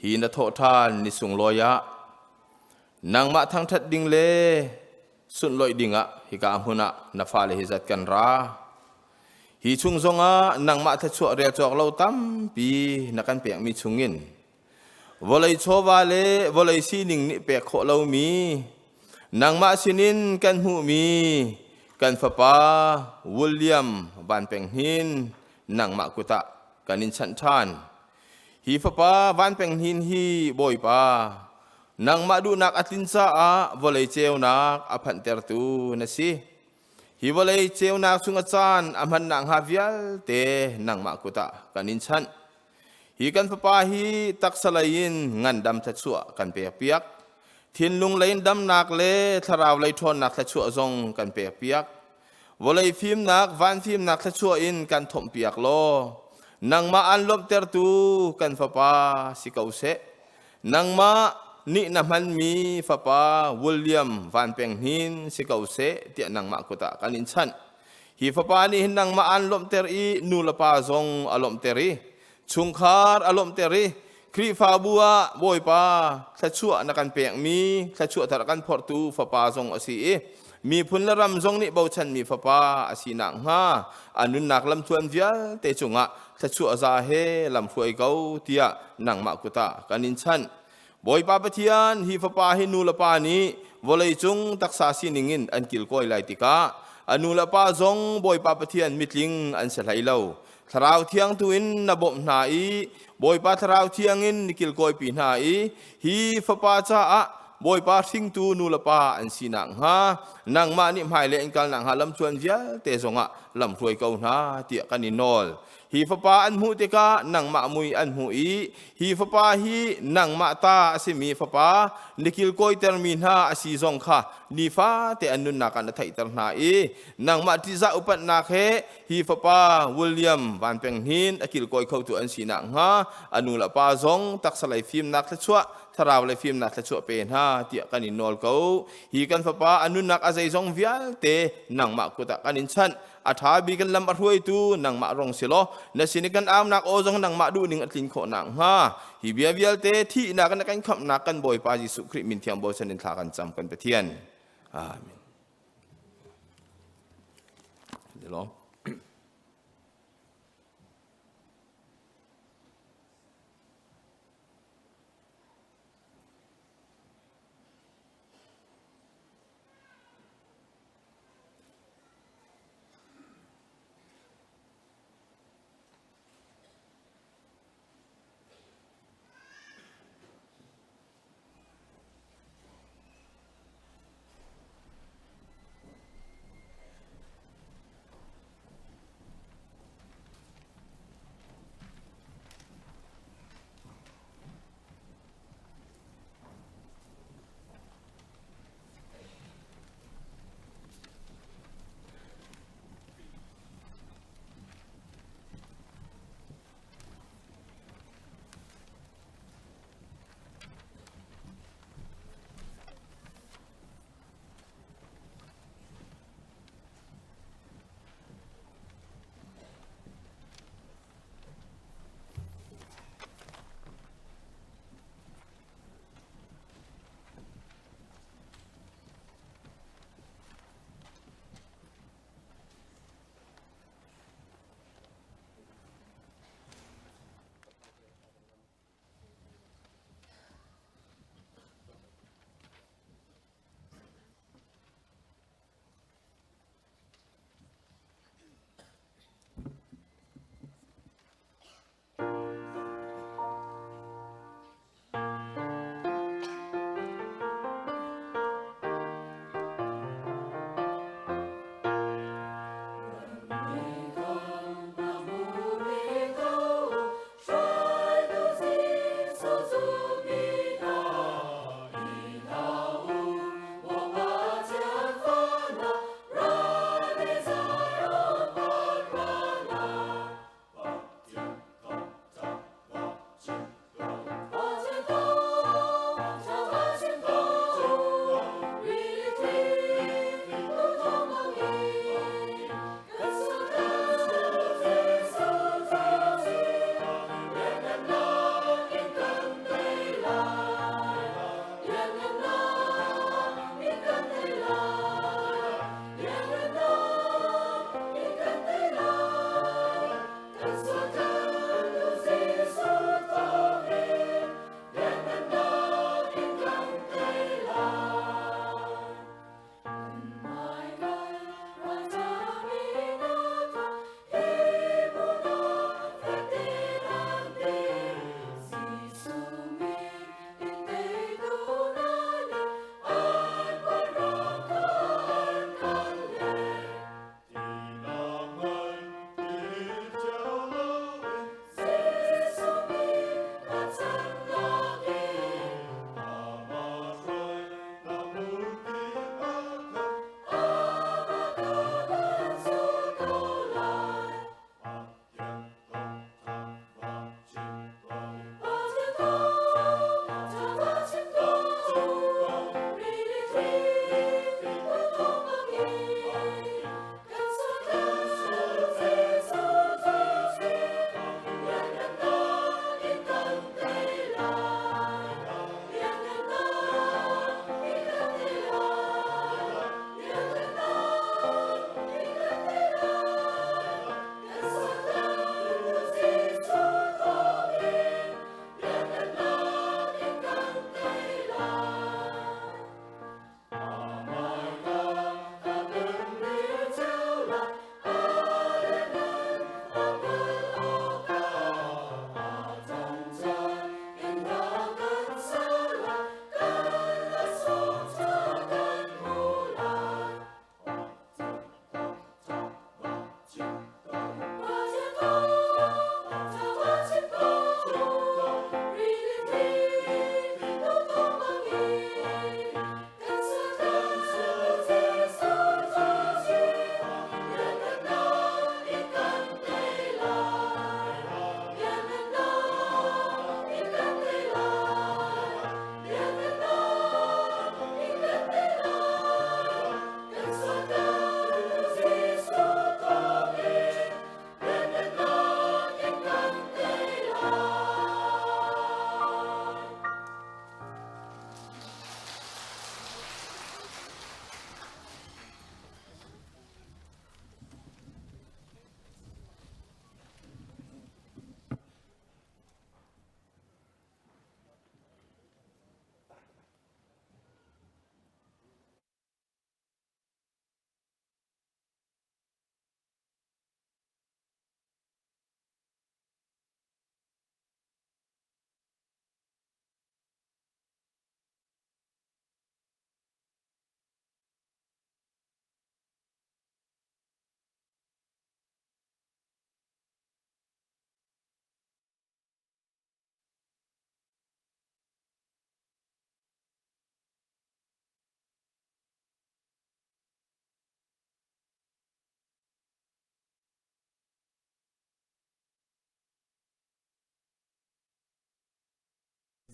hi na thawhṭhan ni sunglawi ah nangmah thangṭhat ding le sunhlawih dingah hika hmun ah na fale hi zat kan ra. Hi chung zongah nangmah thluachuah rel cawk lo tampi na kan pekmi chungin vawlei chawva le vawlei sining nih pek khawh lomi nangmah sinin kan hmuhmi kan fapa William Van Peng Hnin nangmah kut ah kan in chanh ṭhan. Hi fapa Van Peng Hnin hi Bawipa nangmah duhnak a tlin caah vawlei ceunak a phanhtertu na si. Hi vawlei ceunak chung a caan a hmannak hnga vialte nangmah kut ah kan in chanh. Hi kan fapa hi taksa lei in ngandam thluachuah kan pekpiak. Thinlung lei in damnak le thlarau lei ṭhawnnak thluachuah zong kan pekpiak. Vawlei fimnak, van fimnak thluachuah in kan thomhpiak law nangmah an lawmhtertu kan fapa si ko seh. Nangmah nih na hmanmi fapa William Van Peng Hnin si ko seh tiah nangmah kut ah kan in chanh. Hi fapa nih hin nangmah aan lawmhter i nu le pa zong a lawmhter i chungkhar a lawmhter i Khrihfabu ah Bawipa thluachuah na kan pekmi thluachuah thar a kan phorhtu fapa zong a si i miphun le ram zong nih bochanmi fapa a si nakhnga a nunnak lamthluan vialte cungah thluachuah za he lam hruai ko tiah nangmah kut ah kan in chanh. Bawipa Pathian, hi fapa hi nu le pa nih vawleicung taksa sining in an kilkawi lai tikah a nu le pa zong Bawipa Pathian mitling an si hlei lo. Thlarau Thiang tu in na bawmh hna i Bawipa Thlarau Thiang in ni kilkawipi hna i hi fapa caah Bawipa hringtu nu le pa an si nakhnga nangmah nih hmailei an kal nakhnga lamthluan vialte zongah lam hruai ko hna tiah kan i nawl. Hi fapa an hmuh tikah nangmah mui an hmuh i hi fapa hi nangmah ta a simi fapa na kilkawitermi hna a si zong kha nifate an nunnak ah na theihter hna i nangmah ṭihzah upatnak he hi fapa William Van Peng Hnin a kilkawi khotu an si nakhnga a nu le pa zong taksa lei fimnak thluachuah thlarau lei fimnak thluachuah pe hna tiah kan in nawl ko. Hi kan fapa a nunnak a zeizong vialte nangmah kut ah kan in chanh. A ṭha bik in lam a hruaitu nangmah rong si law na sin i kan aunak aw zong nangmah duhning a tlin khawh nakhnga hi bia vialte thihnak in a kan khamhnak kan Bawipa Jesuh Khrih min thiang bochan in thla kan cam kan Pathian. Amen. Lawm.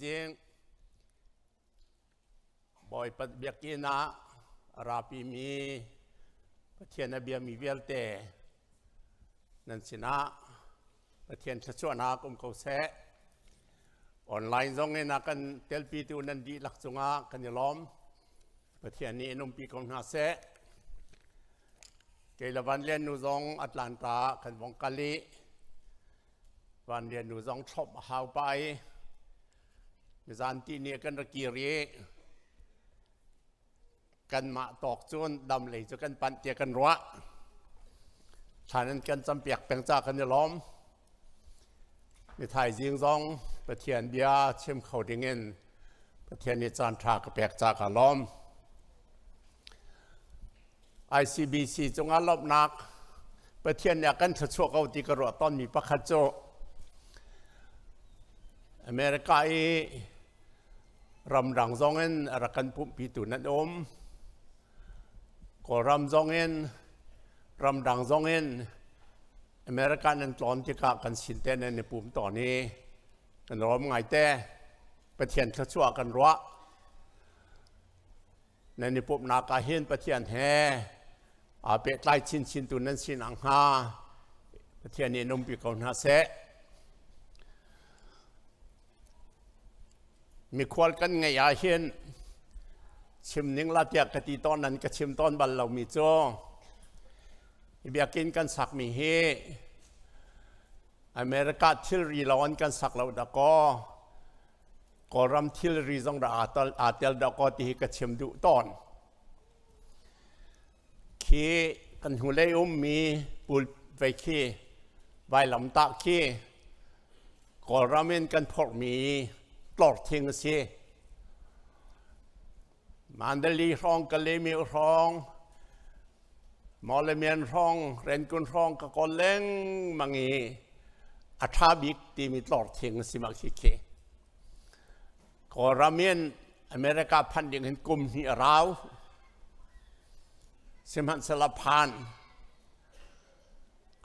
Tuzing Bawipa biakinn ah a rapimi Pathian a biami vialte nan sinah Pathian thluachuahnak um ko seh. Online zong in a kan telpitu nan dihlak cungah kan i lawm. Pathian nih in umpi ko hna seh. Kei le Van Lian nu zong Atlanta kan vong kal i Van Lian nu zong thlop a hau pah i nizan ti nih kan ra kir i kanmah tawk cun dam lei cu kan panh tiah kan ruah. Thlan in kan campiak peng ca kan i lawm. Ni thaizing zong Pathian bia chim kho ding in Pathian nih caan ṭha ka pek ca ka lawm. ICBC cungah lawmhnak Pathian nih a kan thluachuah ko ti ka ruah tawnmi pakhat cu America i ramdang zong in a rak kan pumhpitu nan um. Kawlram zong in ramdang zong in America nan tlawn tikah kan sin te nan i pum tawn i kan rawm ngaite Pathian thluachuah kan ruah. Nan i pumhnak ah hin Pathian he aa pehtlai chinchin tu nan si nakhnga Pathian nih in umpi ko hna seh. Mikhual kan ngeih ah hin chim ning la tiah ka ti tawn nan ka chim tawn bal lomi cu biakinn kan sakmi hi America thilri lawng in kan sak lo dakaw Kawlram thilri zong dah aa tel dakaw ti hi ka chim duh tawn. Khi kan hnulei ummi pul vei khi vailamtah khi Kawlram in kan phorhmi tlorthing a si. Mandalay hrawng, Kalaymyo hrawng, Mawlamyine hrawng, Rangoon hrawng ka kawl lengmang i a ṭha bik timi tlorthing a si mah khi khi. Kawlram in America phanh ding hin kum hnih a rau. Sihmanhsehlaw phan.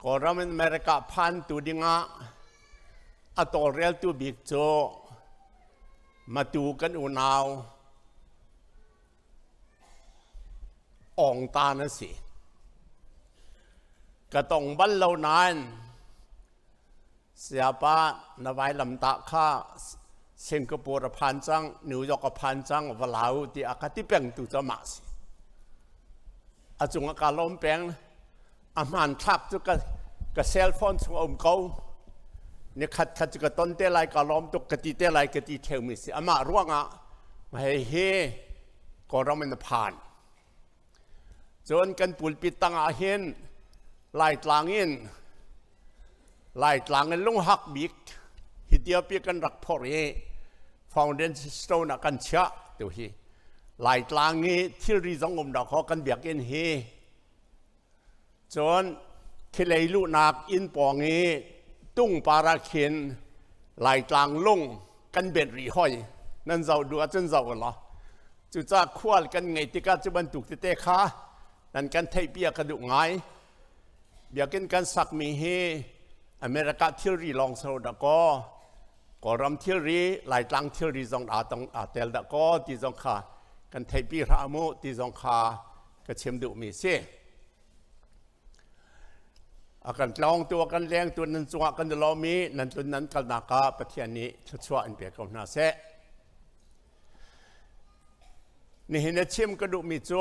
Kawlram in America phan tu dingah a tawlreltu bik cu Matu kan unau Awng Ta na si. Ka tong bal lo nain Sayapa na vailamtah kha Singapore a phan cang, New York a phan cang, va la u ti a ka ti peng tu cu amah si. A cung ah ka lawm peng. A hmanthlak cu ka, ka cell phone chung a um ko. Ni khat khat cu ka ton te lai, ka lawm tuk, ka ti te lai, ka ti theumi si. Amah ruangah hei hi Kawlram in a phan. Cun kan pulpit tangah hin Laitlang in Laitlang in lunghak bik hi tiapi kan rak phorh i foundation stone ah kan chiah tu hi Laitlang i thilri zong um dah kho kan biakinn hi cun khilei luhnak inn pawng i tung par ah khin Laitlang lung kan benh rih hoi nan zoh duh ahcun zoh law cucaah khual kan ngeih tikah cu bantuk tete kha nan kan theihpi ah ka duh ngai biakinn kan sakmi hi America thilri lawng so dah kaw Kawlram thilri Laitlang thilri zong aa tong aa tel dah kaw ti zong kha kan theihpi hlah mu ti zong kha ka chim duhmi si a kan tlawngtu a kan lengtu nan cungah kan i lawm i nan tlun nan kalnak ah Pathian nih thluachuah in pe ko hna seh. Nihin a chim ka duhmi cu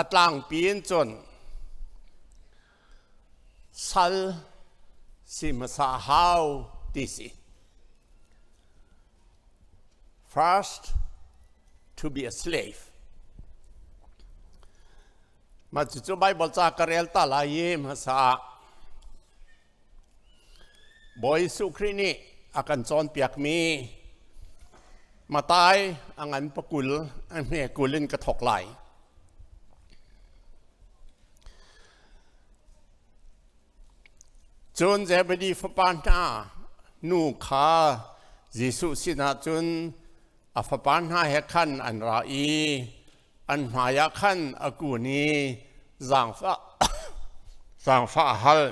a tlangpi in cun sal si hmasa hau ti si. First, to be a slave. Mah cucu Bible ca ka rel ta lai i hmasa ah Bawi Jesuh Khrih nih a kan cawnpiakmi Matai a ngan pakul a hme kul in ka thawk lai. Cun Zebedi fapa hna nu kha Jesuh sinah cun a fapa hna he khan an ra i an hmaiah khan a kun i zaangfah zaangfah a hal.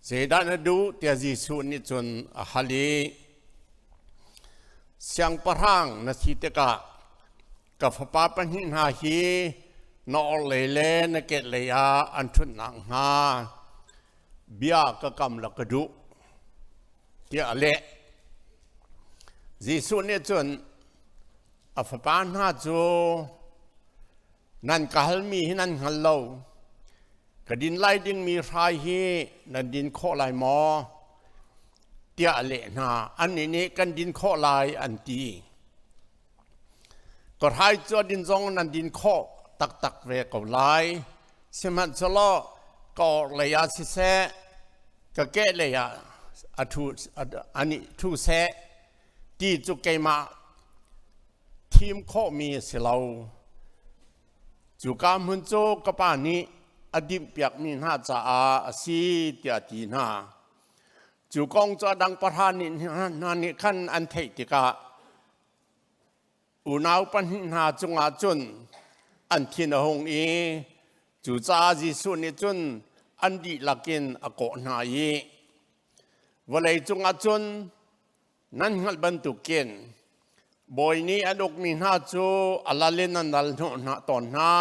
Zeidah na duh tiah Jesuh nih cun a hal i Siangpahrang na si tikah ka fapa pahnih hna hi na orhlei le na kehlei ah an ṭhut nakhnga bia ka kam la ka duh tiah a leh. Jesuh nih cun a fapa hna cu Nan ka halmi hi nan hngal lo. Ka din lai dingmi hrai hi nan din khawh lai maw? tiah a leh hna. Annih nih kan din khawh lai an ti. Ka hrai cu a din zong nan din khawh taktak ve ko lai. Sihmanhsehlaw ka orhlei ah siseh, ka kehlei ah a ṭhu, anih ṭhu seh ti cu keimah thim khawhmi a si lo. Cuka hmun cu ka pa nih a dimhpiakmi hna caah a si tiah a ti hna. Cu kong cu a dang pahra nih hna nih khan an theih tikah unau pahnih hna cungah cun an thin a hung i cucaah Jesuh nih cun an dihlak in a kawh hna i vawlei cungah cun Nan hngalh bantukin bawi nih an ukmi hna cu a lal in an lal hnawh hna tawn hna.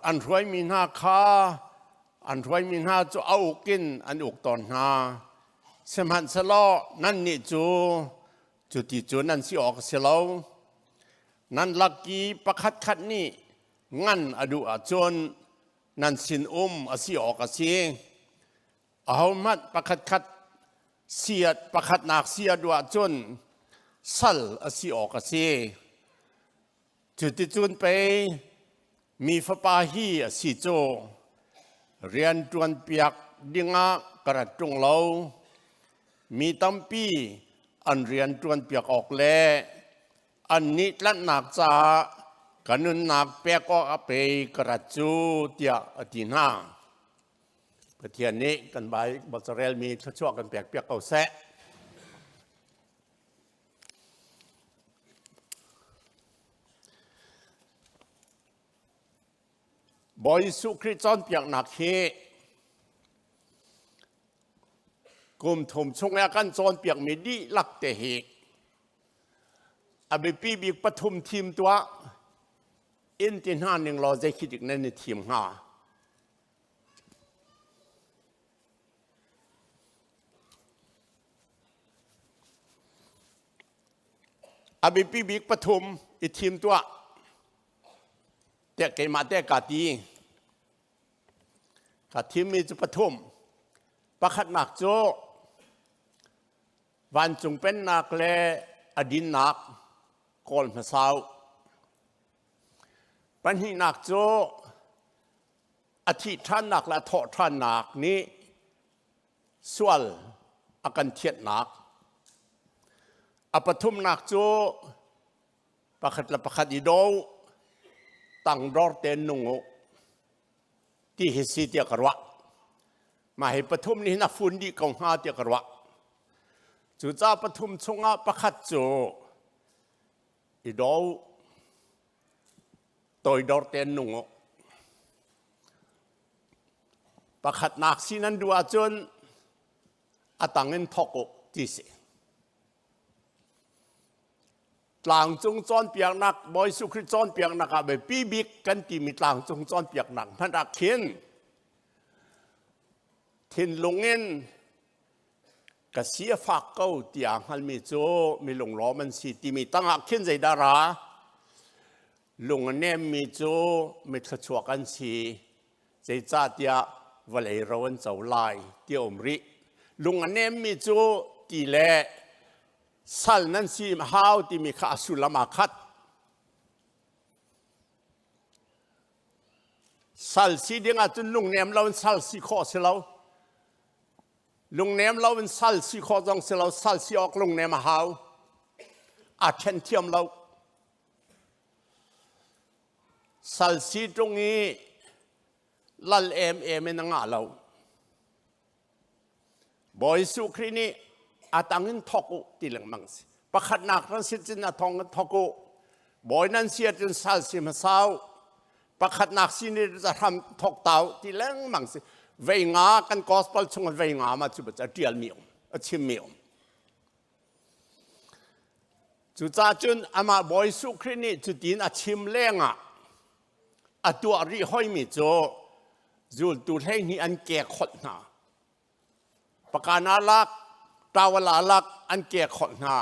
An hruaimi hna kha an hruaimi hna cu a uk in an uk tawn hna. Sihmanhsehlaw nannih cu cuti cu nan si awk a si lo. Nan lak i pakhatkhat nih ngan a duh ahcun nan sinum a si awk a si. Ahohmanh pakhatkhat siat pakhatnak si a duh ahcun sal a si awk a si. Cuticun pei mi fapa hi a si cu rian ṭuanpiak dingah ka rat ṭung lo. Mi tampi an rian ṭuanpiak awk le annih tlanhnak caah ka nunnak pek awk a pei ka rat cu tiah a ti hna. Pathian nih kan Baibal carelmi thluachuah kan pekpiak ko seh. Bawi Jesuh Khrih cawnpiaknak hi kum thum chung ah kan cawnpiakmi dihlak te hi a biapi bik pathum thim tuah in ti hna ning law zei khi dik nan i thim hnga? A biapi bik pathum i thim tuah tiah keimah te ka ti. Ka thimmi cu pathum. Pakhatnak cu vancung pennak le a dinnak kawl hmasau. Pahnihnak cu a thih ṭhannak le a thawh ṭhannak nih sual a kan thianhnak. A pathumnak cu pakhat le pakhat i do, tangdor tein nung u ti hi si tiah ka ruah. Mah hi pathum nih hin a fun dih ko hnga tiah ka ruah. Cucaah pathum chungah pakhat cu i do toidor tein nung u. Pakhatnak si nan duh ahcun a tang in thawk u ti si. Tlangcung cawnpiaknak, Bawi Jesuh Khrih cawnpiaknak ah biapi bik kan timi tlangcung cawnpiaknak hmanh ah khin thinlung in ka si a fak ko tiah hngalmi cu mi lunglawm an si timi tangah khin zeidah ra lung a nemmi cu mi thluachuak an si zeicahtiah vawlei ro an co lai ti a um rih lung a nemmi cu ti le sal nan si hau timi kha a sullam aa khat sal si ding ahcun lungnem lo in sal si khawh si lo Lungnem lo in sal si khawh zong si lo, sal si awk lungnem a hau. Aa ṭhen thiam lo. Sal si ṭung i lal em em in a ngah lo. Bawi Jesuh Khrih nih a tang in thawk u ti lengmang si. Pakhatnak nan si cun a thong in thawk u. Bawi nan si ahcun sal si hmasa u. Pakhatnak si nih a hram thawk ta u ti lengmang si. Vei nga kan gospel chung vei nga ma cu a tial mi um a chim mi um. Cucaah cun amah Bawi Jesuh Khrih nih cutin a chim lengah a tuah rih hoimi cu zultu 12 an ke kholh hna. Pakan aa lak, towel aa lak, an ke kholh hna.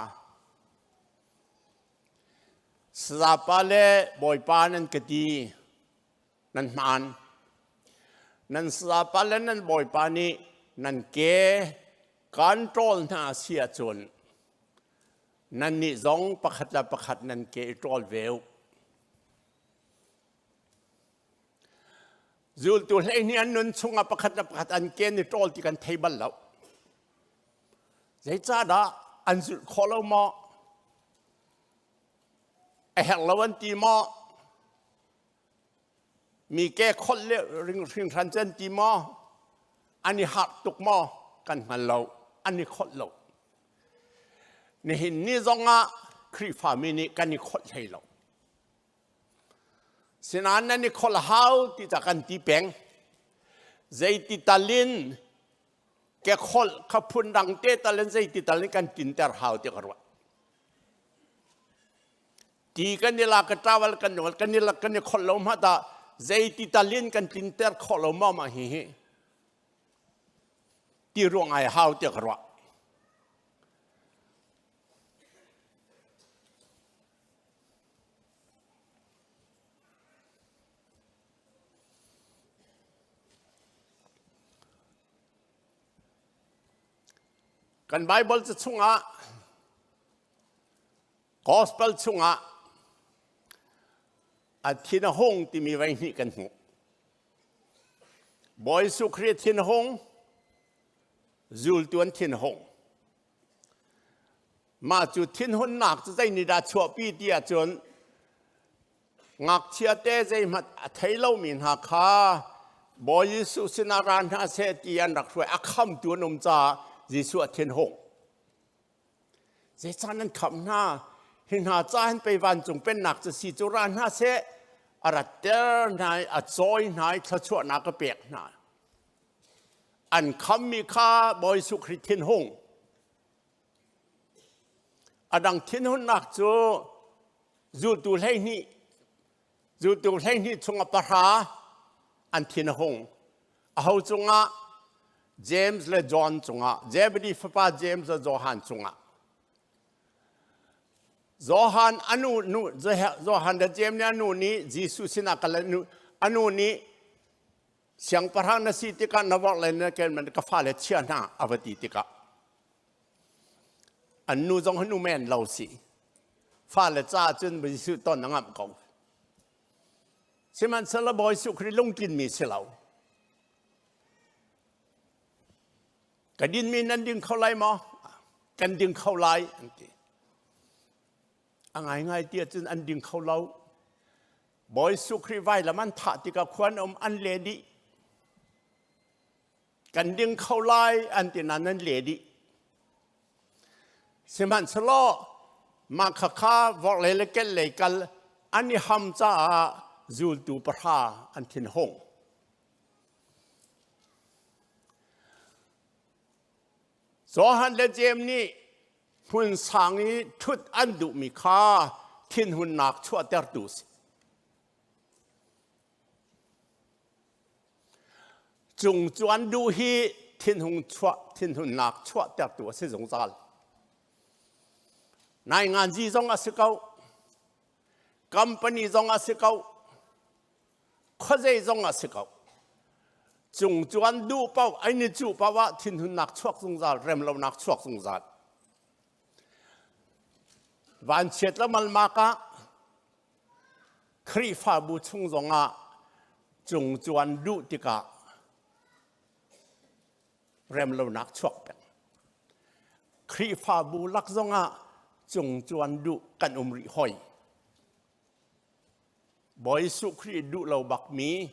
Sazapa le Bawipa nan ka ti, nan hmaan. Nan sazapa le nan Bawipa nih nan ke kan ṭawl hna si ahcun nannih zong pakhat le pakhat nan ke i ṭawl ve u. Zultu 12 an nun chungah pakhat le pakhat an ke an i ṭawl ti kan thei bal lo. Zeicahdah an zulh khawh lo maw? A herh lo an ti maw? Mi ke kholh le hringhran cu an ti maw? An i harh tuk maw? Kan hngal lo. An i kholh lo. Nihin ni zongah Khrihfami nih kan i kholh hlei lo. Sinain nan i kholh hau ti ca kan ti peng. Zeiti tal in ke kholh kha phun dang te tal in zeiti tal in kan tinter hau ti ka ruah. Ti kan i la ka travel kan i kan i kan i kholh lo ma ta zeiti tal in kan tlinter khawh lo ma ma hi hi ti ruang ai hau ti ka ruah. Kan Bible cu chungah Gospel chungah a thin a hung timi vei hnih kan hmuh. Bawi Jesuh Khrih thin hung, zultu an thin hung. Mah cu thinhunnak cu zei nih dah chuahpi ti ahcun ngakchia te zeihmanh a thei lomi hna kha Bawi Jesuh sinah ra hna seh ti an rak hruai a khamtu an um caah Jesuh a thinhung. Zeicah nan khamh hna? Hi hna ca hin pei vancung pennak cu si cu ra hna seh a ratter hna i a cawi hna i thluachuahnak a pek hna. An khammi kha Bawi Jesuh Khrih thinhung. A dang thinhunnak cu zultu 12 zultu 12 chungah pahra an thin a hung. Aho cungah? James le John cungah, Zebedee fapa James le Johan cungah. Johan anu nu Johan le James nih anu nih Jesuh sinah kal anu nih Siangpahrang na si tikah na vorh le na ken man ka fale chia hna a va ti tikah an nu zong nu men lo si fale ca cun Jesuh ton a ngamh ko sihmanhsehlaw Bawi Jesuh Khrih lungtlin mi si lo ka din mi nan ding kho lai maw kan ding kho lai an ti a ngaingai ti ahcun an ding kho lo Bawi Jesuh Khrih vailam an thah tikah khua an um an le dih. Kan ding kho lai an ti nain an le dih. Sihmanhsehlaw mah khakha vorhlei le kehlei kal an i ham caah zultu pahra an thinhung. Johan le Jeim nih hmun sang i ṭhut an duhmi kha thinhunnak chuahtertu a si. Cung cu an duh hi thinhung chuah thinhunnak chuahtertu a si zungzal. Nainganzi zong a si ko, company zong a si ko, khuazei zong a si ko. Cung cu an duh paoh, ai ni cuh paoh ah thinhunnak chuak zungzal, remlonak chuak zungzal. Vanchiat le malmak ah Khrihfabu chung zongah cung cu an duh tikah remlonak chuak peng. Khrihfabu lak zongah cung cu an duh kan um rih hoi. Bawi Jesuh Khrih duh lo bakmi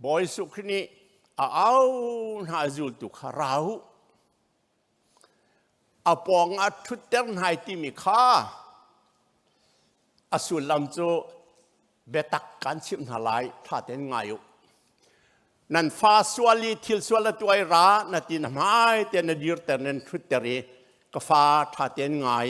Bawi Jesuh Khrih nih a au hna zultu kha ra u a pawng ah ṭhutter hna timi kha a sullam cu biatak kan chimh hna lai ṭha tein ngai u. Nan fa sual i thil sual a tuai ra na ti na hmai te na dirter nan ṭhutter i ka fa ṭha tein ngai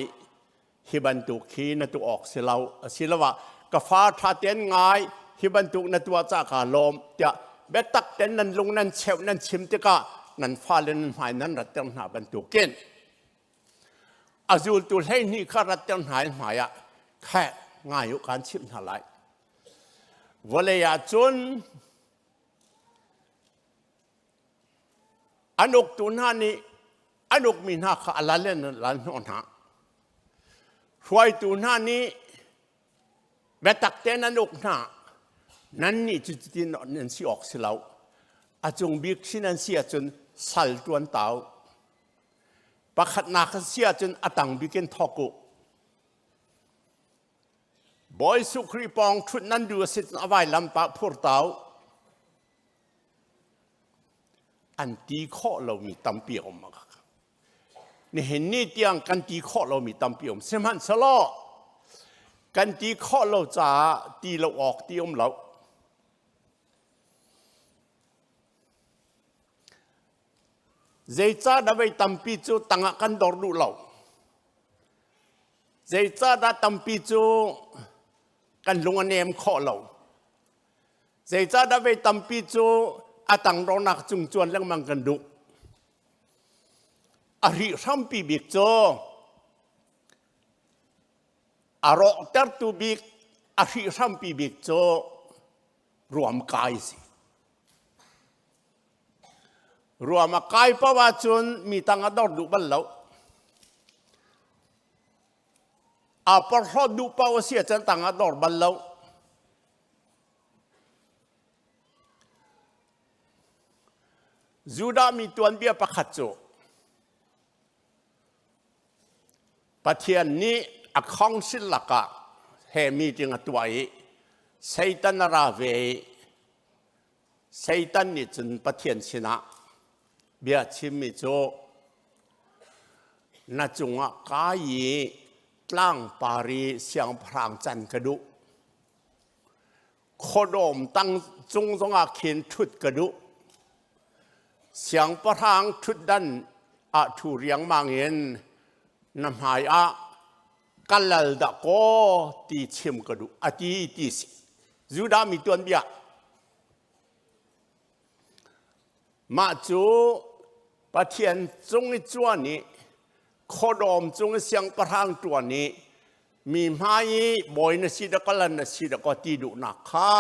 hi bantuk hi na tu awk si lo asiloah ka fa ṭha tein ngai hi bantuk na tuah ca kaa lawm tiah biatak ten nan lung nan cheuh nan chim tikah nan fale nan hmai nan ratter hna bantukin a zultu 12 kha ratter hna i hmai ah khe ngai u kan chimh hna lai vawlei ah cun An uktu hna nih an ukmi hna kha a lal in an lal hnawh hna. Hruaitu hna nih biatak tein an uk hna. Nannih cu cutin nan si awk si lo. A cung bik sin an si ahcun sal ṭuan tau. Pakhatnak an si ahcun a tang bik in thawk u. Bawi Jesuh Khrih pawng ṭhut nan duh a si cun a vailam pah phur tau. An ti khawh lomi tampi a um. Nihin ni tiang kan ti khawh lomi tampi um. Sihmanhsehlaw kan ti khawh lo caah ti lo awk ti um lo. Zeicahdah vei tampi cu tangah kan dor duh lo? Zeicahdah tampi cu kan lung a nem khawh lo? Zeicahdah vei tampi cu a tangdornak cung cuan lengmang kan duh? A ri hrampi bik cu a rawhtertu bik a hrihhrampi bik cu ruamkai si. Ruam a kai paoh ahcun mi tang a dor duh bal lo. Aa porhlawt duh paoh a si ahcun tang a dor bal lo. Judah mi tuanbia pakhat cu Pathian nih a council lakah he meeting a tuah i Satan a ra ve i Satan nih cun Pathian sinah bia chimmi cu na cungah kai i tlangpar i siangpahrang can ka duh. Khuadawm tang cung zongah khin ṭhut ka duh. Siangpahrang ṭhutdan ah ṭhu riangmang in na hmai ah ka lal dah kaw ti chim ka duh a ti ti si. Judah mi tuanbia. Mah cu Pathian cung i cuan i khuadawm cung i siangpahrang ṭuan i mi hmai i bawi na si dah kaw lan na si dah kaw ti duhnak kha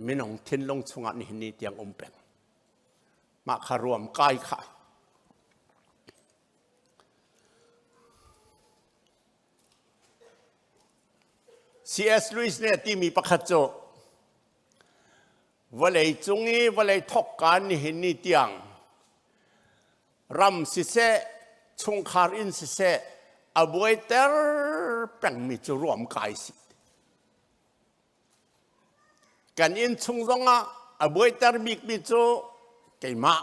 minung thinlung chungah nihin ni tiang um peng. Mah kha ruam kai kha. C.S. Lewis nih a timi pakhat cu vawlei cung i vawlei thawkka nihin ni tiang ram siseh chungkhar inn siseh a buaiter pengmi cu ruam kai si. Kan inn chung zongah a buaiter bikmi cu keimah.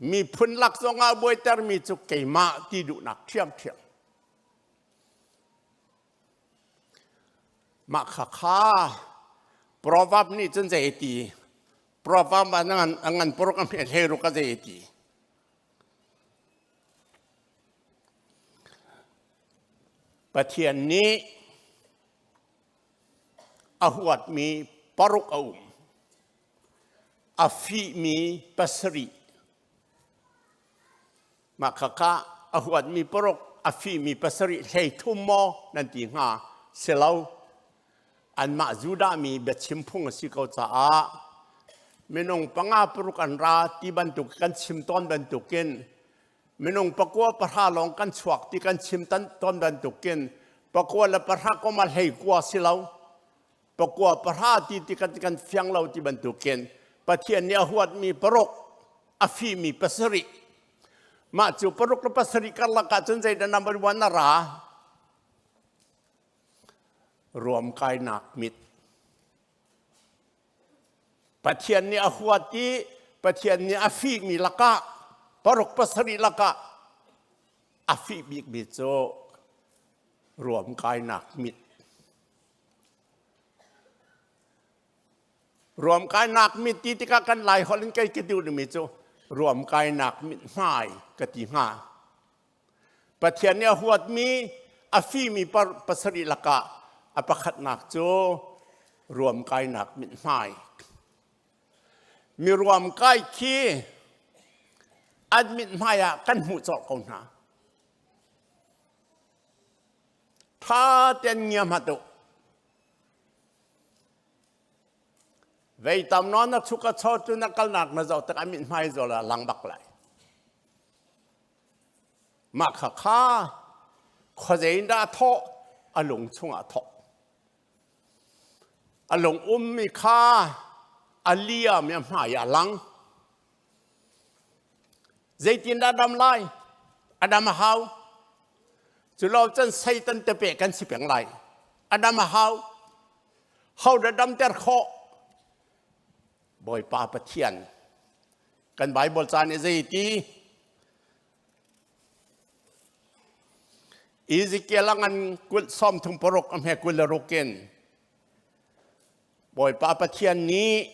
Miphun lak zongah a buaitermi cu keimah ti duhnak ṭhiamṭhiam. Mah khakha proverb nih cun zei ti proverb ah a ngan poruk a hme hlei ruk a zei ti. Pathian nih a huatmi paruk a um. A fihmi pasarih. Mah khakha a huatmi paruk, a fihmi pasarih 33 maw nan ti hnga? Si lo. Anmah Judah mi biachim phung a si ko caah minung panga paruk an ra ti bantuk kan chim tawn bantukin minung pakua pahra lawng kan chuak ti kan chim tawn bantukin pakua le pahra kom a 19 si lo pakua pahra ti ti kan kan fiang lo ti bantukin Pathian nih a huatmi paruk a fimi pasarih mah cu paruk le pasarih karlak ah cun zeidah number one a ra ruamkainak mit Pathian nih a huat i Pathian nih a fihmi lakah paruk pasarih lakah a fih bikmi cu ruamkainak mit. Ruamkainak mit ti tikah kan Lai holh in kei ka duh mi cu ruamkainak mit hmai ka ti hnga. Pathian nih a huatmi a fimi pasarih lakah a pakhatnak cu ruamkainak mithmai. Mi ruamkai khi an mithmai ah kan hmuh cawh ko hna. Tha ten ngia hmat u. Vei tam nawn na chuk a chaw cu na kalnak na zoh tik a mithmai zawl ah lang bak lai. Mah kha kha khuazei in dah a thawh? A lung chungah a thawh. A lung ummi kha a liam i a hmai ah a lang. Zeitindah dam lai? A dam a hau. Cu lo cun Satan tepe kan si peng lai. A dam a hau. Ho dah damter khawh? Bawipa Pathian. Kan Bible ca nih zei ti? Ezekiel a ngan kul sawm thum paruk a hme 26 in Bawipa Pathian nih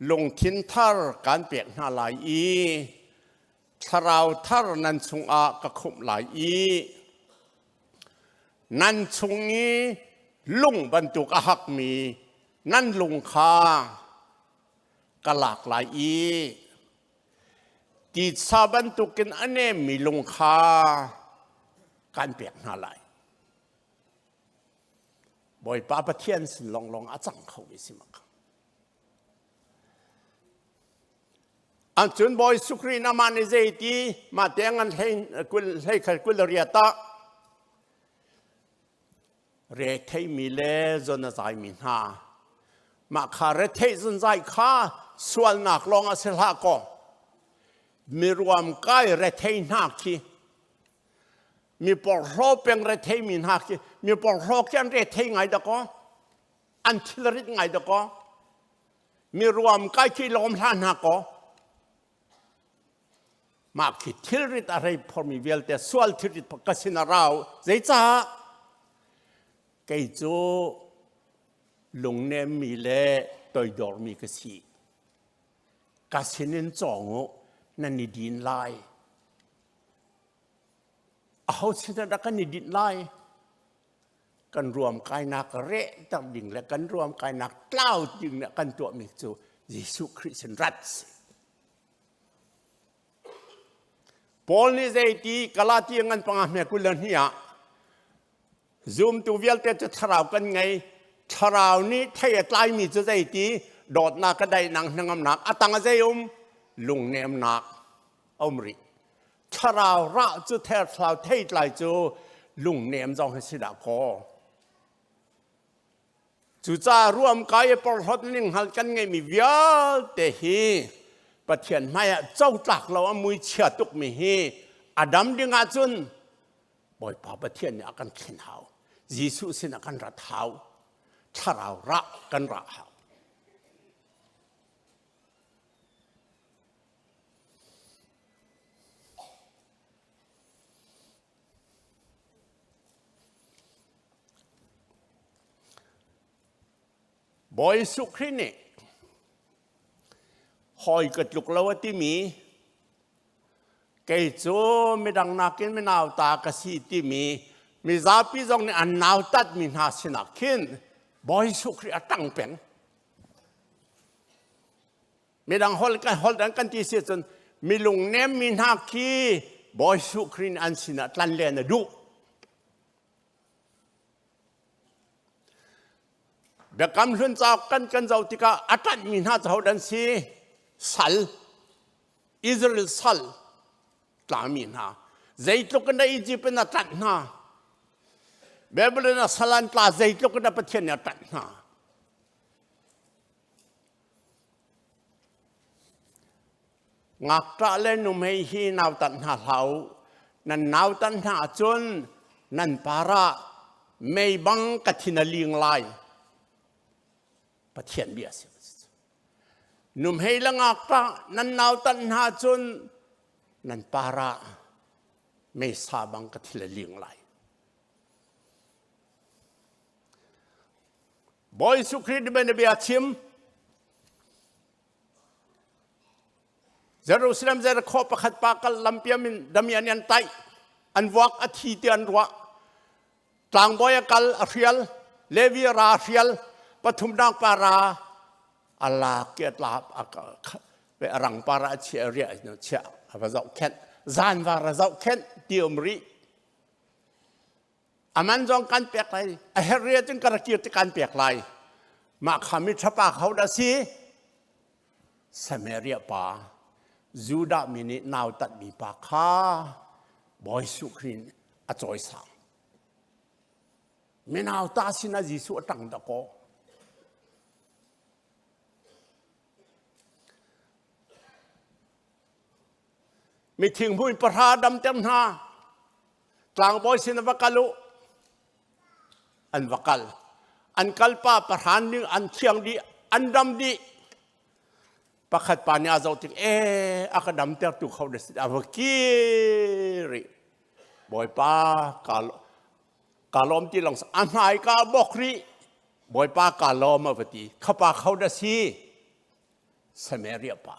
lungthin thar kan pek hna lai i thlarau thar nan chungah ka khumh lai i nan chung i lung bantuk a hakmi nan lung kha ka lak lai i titsa bantukin a nemmi lung kha kan pek hna lai. Bawipa Pathian sin lawnglawng a cang kho mi si mak. An cun Bawi Sukri na mah nih zei ti mah te ngan hlei kul hlei khal kul riat ah Retheimi le zon a zaimi hna mah kha retheih zunzai kha sualnak lawng a si hlah kaw miruam kai rethei hna khi mi porhlaw peng retheimi hna khi mi porhlaw khi an rethei ngai dakaw an thilrit ngai dakaw mi ruam kai khi lawm hlah hna kaw Mah khi thilrit a rei phormi vialte sual thilrit ka sin a rau. Zeicah? Kei cu lungnemmi le toidormi ka si. Ka sinin cawng u, nan i din lai. Aho sin dah kan i dinh lai? Kan ruamkainak rehter ding le kan ruamkainak tlau ding le kan tuahmi cu Jesuh Khrih sin rat si. Paul nih zeiti Galatia ngan panga hme 22 ah zumtu vialte cu thlarau kan ngei thlarau nih thei a tlaimi cu zeiti dawtnak ka daihnak hnangamnak a tang a zei um lungnemnak a um rih thlarau rah cu thlarau thei tlai cu lungnem zong hi si dah kaw Cucaah ruamkai i porhlawt ning hngal kan ngeihmi vialte hi Pathian hmaiah cotlak lo a mui chia tukmi hi a dam ding ahcun Bawipa Pathian nih a kan thlen hau. Jesuh sin a kan rat hau. Thlarau rah kan rah hau. Bawi Jesuh Khrih nih hawi ka tluk lo a timi kei cu midang nakin minauta ka si timi mizapi zong nih an nautatmi hna sinah khin Bawi Jesuh Khrih a ṭang peng. Midang holh kan holh dan kan ti si cun milung nemmi hna khi Bawi Jesuh Khrih nih an sinah tlan len a duh. Biakam hlun cauk kan kan zoh tikah a ṭanhmi hna cu hodah an si? Sal, Israel sal tlami hna. Zeitluk in dah Egypt in a ṭanh hna? Babylon a sal an tla zeitluk in dah Pathian nih a ṭanh hna? Ngakṭah le nuhmei hi nautat hna hlah u. Nan nautat hna ahcun nan par ah mei bang ka thin a ling lai. Pathian bia a si. Nuhmei le ngakṭah nan nautat hna ahcun nan par ah meisa bang ka thil a ling lai. Bawi Jesuh Khrih nih bia chim. Jerusalem Jericho pakhat pa kal lampiam in damian an taih. An vuak a thi ti an ruah. Tlangbawi a kal a hrial. Levi ra hrial. Pathumnak pa ra a lak ki a tlap a rang para a chia ria chia a va zoh khenh zan var a zoh khenh ti um rih aman zong kan pek lai a her ria cun ka rakir ti kan pek lai mah kha mi thapa kho da si Samaria pa Judah mi nih nau tat mi pa kha Bawi Jesuh Khrih a cawisang minau ta sinah Jesuh a ṭang dakaw. Mi thinghmui pahra damter hna. Tlangbawi sin va kal u. An va kal. An kalpa pahran ning an thiang dih, an dam dih. Pakhat pa nih a zoh tik, ee, a ka damtertu kho na si. A va kir i, Bawipa, ka lawm ti long a hmai ka bok rih. Bawipa ka lawm a va ti. Khapa kho na si. Samaria pa.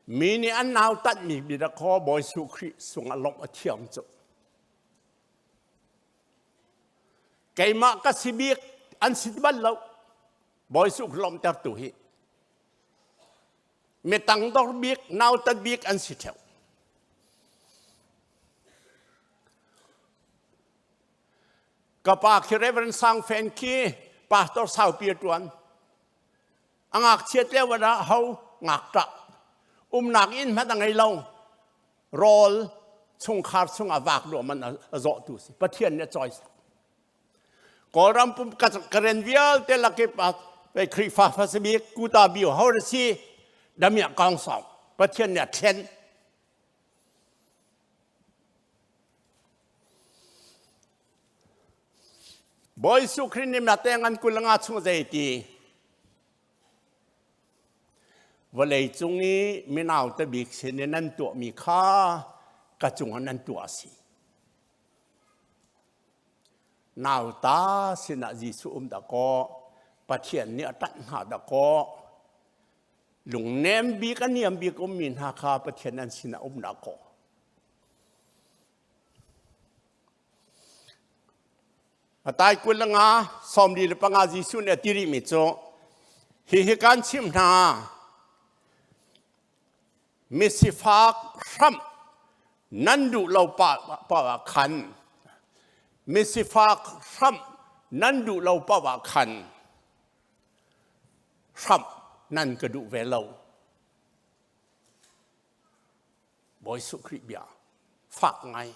Mi nih an nau tanhmi bia khaw Bawi Jesuh Khrih sungah lawmh a thiam cu. Keimah ka si bik an si bal lo. Bawi Jesuh lawmhtertu hi. Mi tangdor bik, nautat bik an si ṭheo. Ka pa khi Reverend Sang Fen khi pastor saupi a ṭuan. A ngakchiat lio ah ho ngakṭah. Umnak inn hmanh a ngei lo. Rawl chungkhar chungah vak duah man a zawhtu si. Pathian nih a cawisak. Kawlram pum Karen vialte lakip ah Khrihfa fasabik kuta bio ho si damiah kong song Pathian nih a thlen. Bawi Jesuh Khrih nih na teng an 25 chung zei ti vawlei cung i minau te bik sin in nan tuahmi kha ka cungah nan tuah a si. Nauta sinah Jesuh um dah kaw Pathian nih a ṭanh hna dah kaw lungnem bik a niam bik ummi hna kha Pathian an sinah um dah kaw Matai 25 45 Jesuh nih a ti rihmi cu hihi kan chimh hna misifak hramh nan duh lo paoh ah khan misifak hramh nan duh lo paoh ah khan hramh nan ka duh ve lo Bawi Jesuh Khrih bia fak ngai.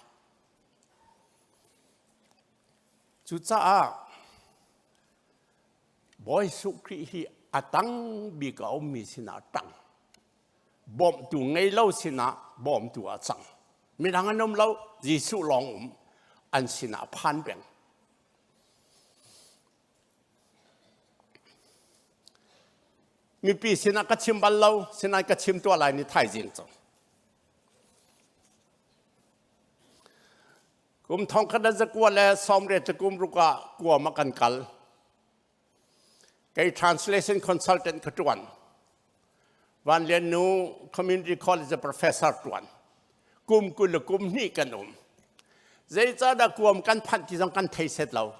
Cucaah Bawi Jesuh Khrih hi a tang bik a ummi sinah tang. Bawmtu ngei lo sinah bawmtu a cang. Midang an um lo, Jesuh lawng um. An sinah phan peng. Mipi sinah ka chim bal lo, sinain ka chim tuah lai ni thaizing cu. Kum thong khat le zakua le sawmriat le kum ruk ah kuam ah kan kal. Kei translation consultant ka tuan. Van Lian Nu Community College professor tuan. Kum 20 le kum hnih kan um. Zeicahdah kuam kan phanh ti zong kan thei set lo.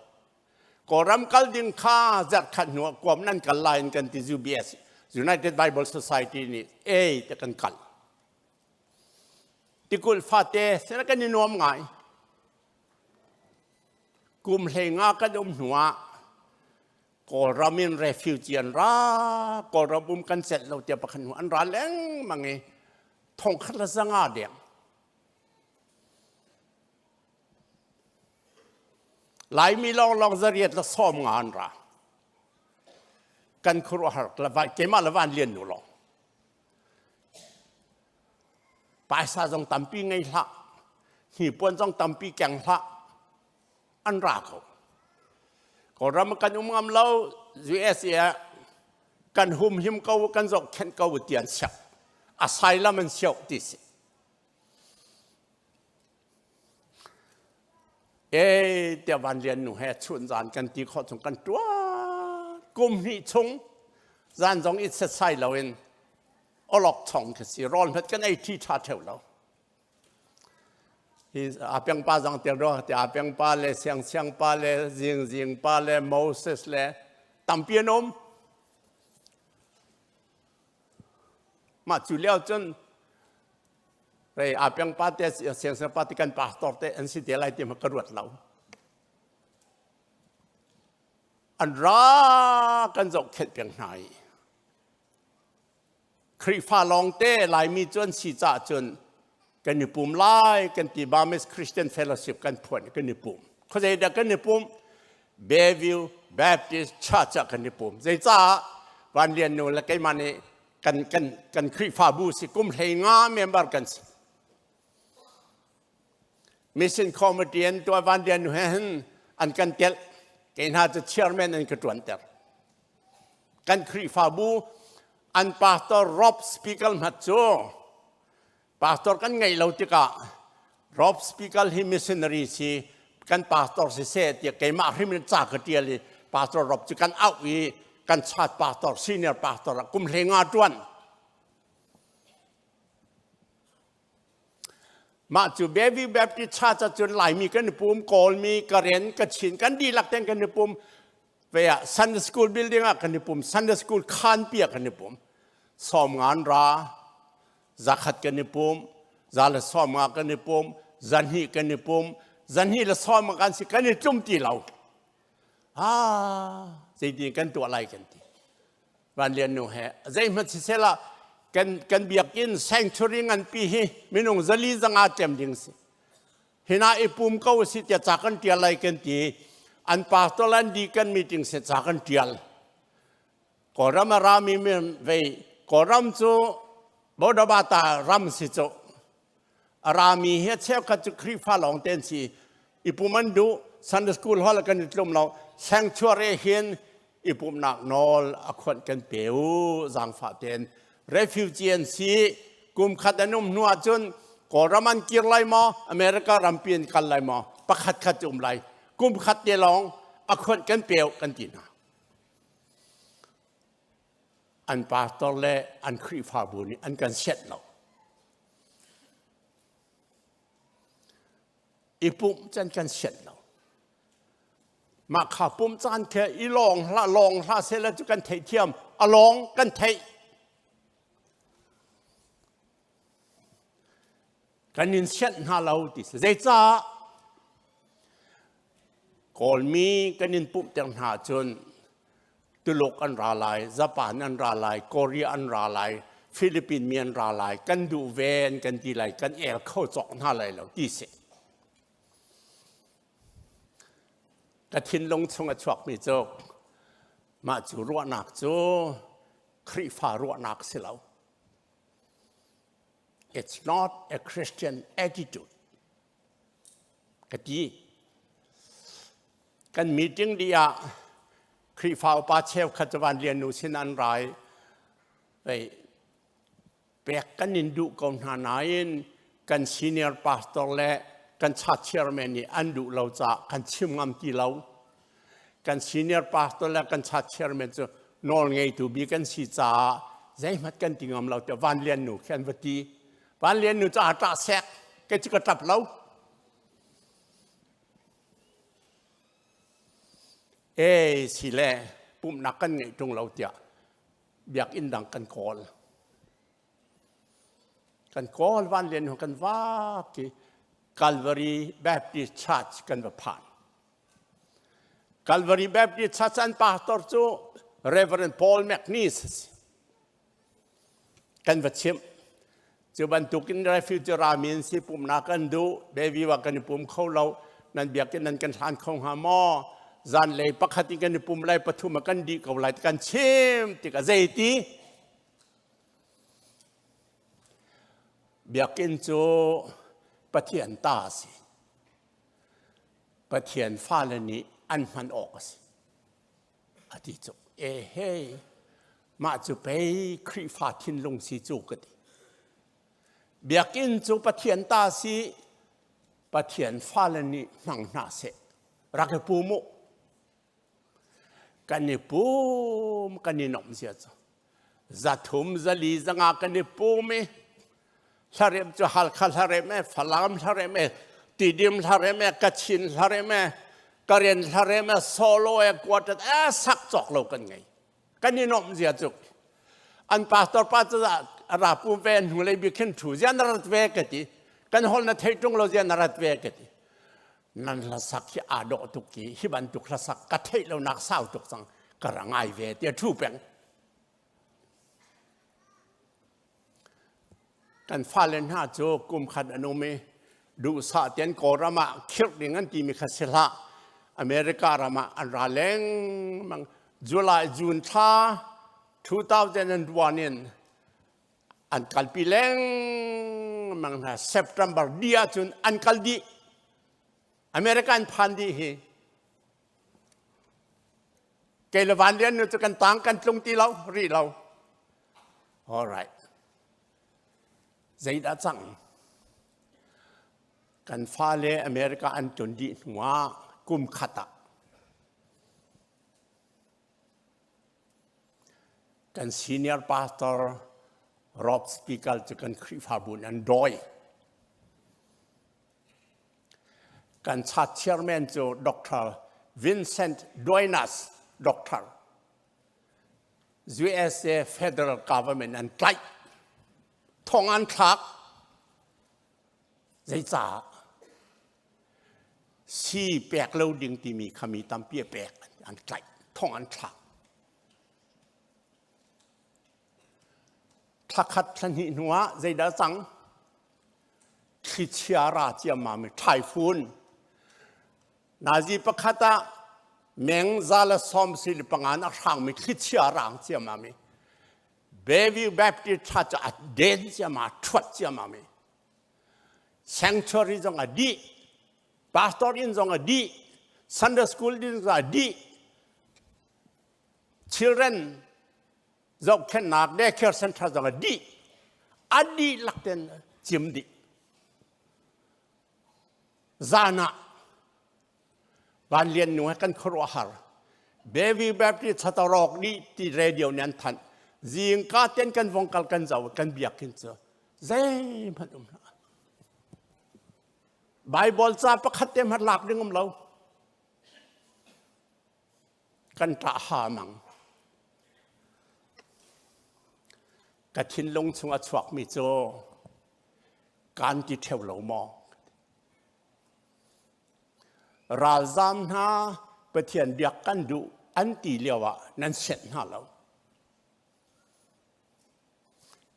Kawlram kal ding kha zarhkhat hnu ah kuam nan kal lai in kan ti UBS United Bible Society nih ei te kan kal. Tikulh fate sina kan i nuam ngai. Kum hlei nga kan um hnu ah Kawlram in refugee an ra Kawlram um kan celh lo tiah pakhat hnu an ra lengmang i thongkhat le zanga deng. Laimi lawnglawng zariat le 50 an ra. Kan khuaruahhar keimah le Van Lian nu lawng. Paisa zong tampi ngei hlah. Hnipuan zong tampi keng hlah. An ra ko. Kawlram kan um ngam lo, USA ah kan humhim ko, kan zohkhenh ko ti an siak. Asylum an siauh ti si. E tiah Van Lian nu he chun zan kan ti khawh chung kan tuan kum hnih chung zan zong it setsai loin olok chong khi si rawl hmet kan ei thi tha theu lo hi apeng pa zong tel ro ti apeng pa le siang siang pa le zing zing pa le Moses le tampi an um mah cu lio cun rei apeng pa te siang siang pa te kan pastor te an si te lai ti ma ka ruat lo an ra kan zohkhenh peng hna i Khrihfa lawngte Laimi cu an si caah cun kan i pum lai kan ti Burmese Christian Fellowship kan phuan kan i pum. Khuazei dah kan i pum? Bayview Baptist Church ah kan i pum. Zeicah Van Lian nu le keimah nih kan kan kan Khrihfabu si kum 15 member kan si. Mission Committee an tuah Van Lian nu he hin an kan telh. Kei hna cu chairman an ka ṭuanter. Kan Khrihfabu an pastor Rob Spiegel hmat cu pastor kan ngeih lo tikah Rob Spiegel hi missionary si kan pastor si seh tiah keimah hrim in ca ka ṭial i pastor Rob cu kan auh i kan chat pastor senior pastor ah kum 15 ṭuan. Mah cu Baby Baptist Church ahcun Laimi kan i pum, Kawlmi, Karen, Kachin kan dihlak ten kan i pum. Ve ah Sunday School building ah kan i pum, Sunday School khanpi ah kan i pum. Sawm ngan ra, zakhat kan i pum, za le 50 kan i pum, 200 kan i pum, 250 kan si kan i tlum ti lo. Ah, zeitin kan tuah lai kan ti. Van Lian nu he zeihmanh sisehla kan kan biakinn sanctuary nganpi hi minung 400 tlem ding si hina i pum ko si tiah ca kan tial lai kan ti an pastor an deacon meeting se ca kan tial Kawlram a rami mi vei Kawlram cu Bodabata ram si cu a rami hi cheukhat cu Khrihfa lawng te an si i pum an duh Sunday school hall kan i tlum lo sanctuary hin i pumhnak nawl a khuanh kan pe u zaangfah tein refugee an si kum khat an um hnu ahcun Kawlram an kir lai maw America rampi an kal lai maw pakhat khat cu um lai kum khat te lawng a khuanh kan pe kan ti hna an pastor le an Khrihfabu nih an kan sianh lo i pumh can kan sianh lo mah kha pumh caan khe i lawng hlah lawng hlah sehla cu kan theihthiam a lawng kan theih kan in sianh hna lo ti si zeicah Kawlmi kan in pumhter hna cun Tuluk an ra lai, Japan an ra lai, Korea an ra lai, Philippine mi an ra lai, kan duh ve an kan ti lai, kan el kho cawk hna lai lo ti si. Ka thinlung chung a chuakmi cu mah cu ruahnak cu Khrihfa ruahnak si lo. It's not a Christian attitude. Ka ti. Kan meeting dih ah Khrihfa upa cheukhat cu Van Lian nu sin an ra i vei pek kan in duh ko hna nain kan senior pastor le kan church chairman nih an duh lo caah kan chim ngam ti lo. Kan senior pastor le kan church chairman cu nawl ngeitu bik an si caah zeihmanh kan ti ngam lo tiah Van Lian nu khi an va ti. Van Lian nu cu aa ṭah sek, kei cu ka ṭap lo. Ei si le pumhnak kan ngeih ṭung lo tiah biakinn dang kan kawl. Kan kawl Van Lian nu kan vak i Calvary Baptist Church kan va phan. Calvary Baptist Church an pastor cu Reverend Paul McNeese a si. Kan va chimh. Cu bantukin refugee rami an si pumhnak kan duh, baby wa kan i pum kho lo, nan biakinn nan kan hlan kho hnga maw? Zanlei pakhat in kan i pum lai, pathum ah kan dih ko lai kan chim tikah zeiti? Biakinn cu Pathian ta a si. Pathian fale nih an hman awk a si. A ti cu. E hei, mah cu pei Khrihfa thinlung si cu ka ti. Biakinn cu Pathian ta si. Pathian fale nih hmang hna seh. Rak i pum u. Kan i pum kan i nomh zia cu. 300 400 500 kan i pum i hlarem cu Halkha hlarem e, Falam hlarem e, Tidim hlarem e, Kachin hlarem e, Karen hlarem e, Solo e, Quartet e, sak cawk lo kan ngei. Kan i nomh zia cu. An pastor pa cu a ra pum ve an hnulei bik khin thu zia na rat ve ka ti. Kan hol na thei tung lo zia na rat ve ka ti. Nan hlasak hi aa dawh tuk i hi bantuk hlasak ka theih lo nak sau tuk cang ka ra ngai ve ti a thu peng. Kan fale hna cu kum khat an um i duhsah tein Kawlram ah khirh ding an timi kha si hlah. America ram ah an ra lengmang. July, June thla 2001 in an kalpi lengmang hna. September di ahcun an kal dih. America an phan dih hi. Kei le Van Lian nu cu kan tang kan tlung ti lo, rih lo. All right. Zeidah cang? Kan fale America an tlun dih hnuah kum khat ah kan senior pastor Rob Speaker cu kan Khrihfabu in an dawi. Kan chat chairman cu Dr. Vincent Duenas, Doctor. USA federal government an tlaih. Thong an thlak. Zeicah? Si pek lo ding timi kha mi tampi a pek an tlaih. Thong an thlak. Thlakhat thlahnih hnu ah zeidah cang? Thlichia ra ciammam i typhoon. Nazi pakhat ah meng 175 in a hrangmi thlichia rang ciammam i Bayview Baptist Church a den ciammam, a ṭhuat ciammam i sanctuary zong a dih, pastor inn zong a dih, Sunday school inn zong a dih, children zohkhenhnak daycare center zong a dih a dihlak ten cim dih zan ah Van Lian nu he kan khuaruahhar Bayview Baptist chatarok nih ti radio nih an thanh zingka ten kan vong kal kan zoh kan biakinn cu zeihmanh um hlah Bible ca pakhat te hmanh lak ding um lo Kan ṭah ha mang. Ka thinlung chung a chuakmi cu kaan ti ṭheo lo maw? Ralzaam hna Pathian biak kan duh an ti lio ah nan sianh hna lo.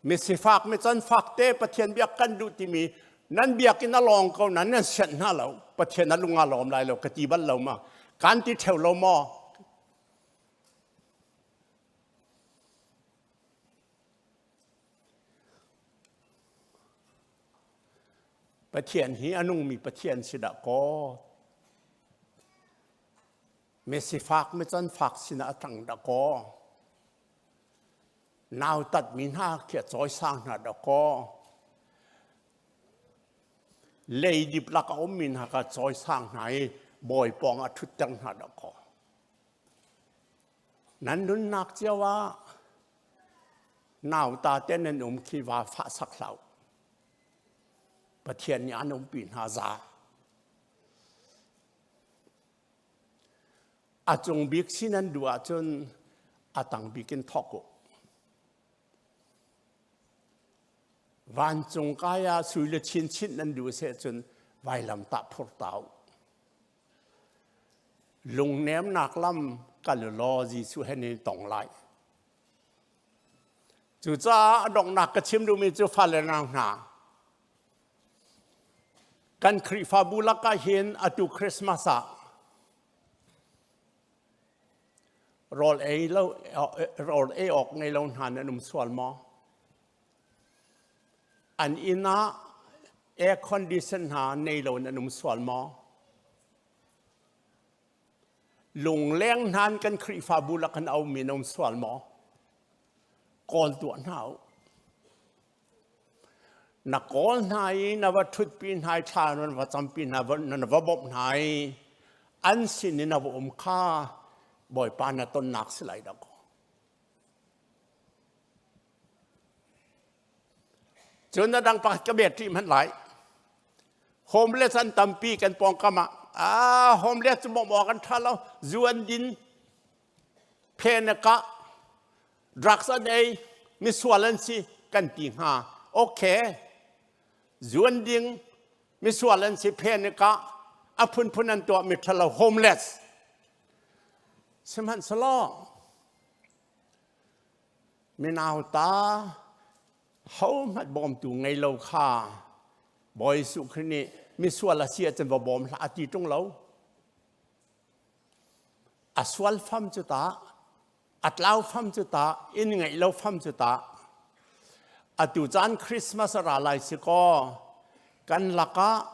Misifak mi canfak te Pathian biak kan duh timi nan biakinn a lawng ko nan nan sianh hna lo Pathian a lung a lawm lai lo ka ti bal lo ma kan ti theo lo maw Pathian hi a nungmi Pathian si dah kaw misifak mi canfak sinah a tang dah kaw Nautatmi hna khi a cawisang hna dawkaw. Leidip lak a ummi hna kha cawisang hna i bawi pawng a ṭhutter hna dawkaw. Nan nunnak cio ah nauta te nan um khi va fah sak hlah u. Pathian nih an umpi hna za. A cung bik si nan duh ahcun a tang bik in thawk u. Vancung kai ah sui le chinchin nan duh seh cun vailam tah phur ta u. Lungnemnak lam kal law Jesuh he nan tong lai. Cucaah a donghnak ka chim duhmi cu fale nau hna, Kan Khrihfabu lakah hin atu Christmas ah rawl ei lo rawl ei awk ngei lo hna nan um sual maw? An inn ah air condition hna nei lo nan um sual maw? Lungleng hnan kan Khrihfabu lak kan aumi nan um sual maw? Kawl tuah hna u. Na kawl hna i na va ṭhutpi hna i thla nan va campi hna, na va bawmh hna i an sin i na va um kha Bawipa na tonnak si lai dah kaw. Cun a dang pakhat ka bet rih hmanh lai. Homeless an tampi kan pawngkam ah. Ah, homeless cu bawmh awk an ṭha lo. Zu an din, phen a kah, drugs an ei, misual an si kan ti hnga. Okay. Zu an ding, misual an si, phen a kah, a phunphun an tuah mi ṭhalo homeless. Sihmanhsehlaw minauta hohmanh bawmtu ngei lo kha Bawi Jesuh Khrih nih misual a si ahcun va bawm hlah a ti ṭung lo. A sual fam cu ta, a tlau fam cu ta, inn ngeih lo fam cu ta. Atu caan Christmas a ra lai si kaw kan lakah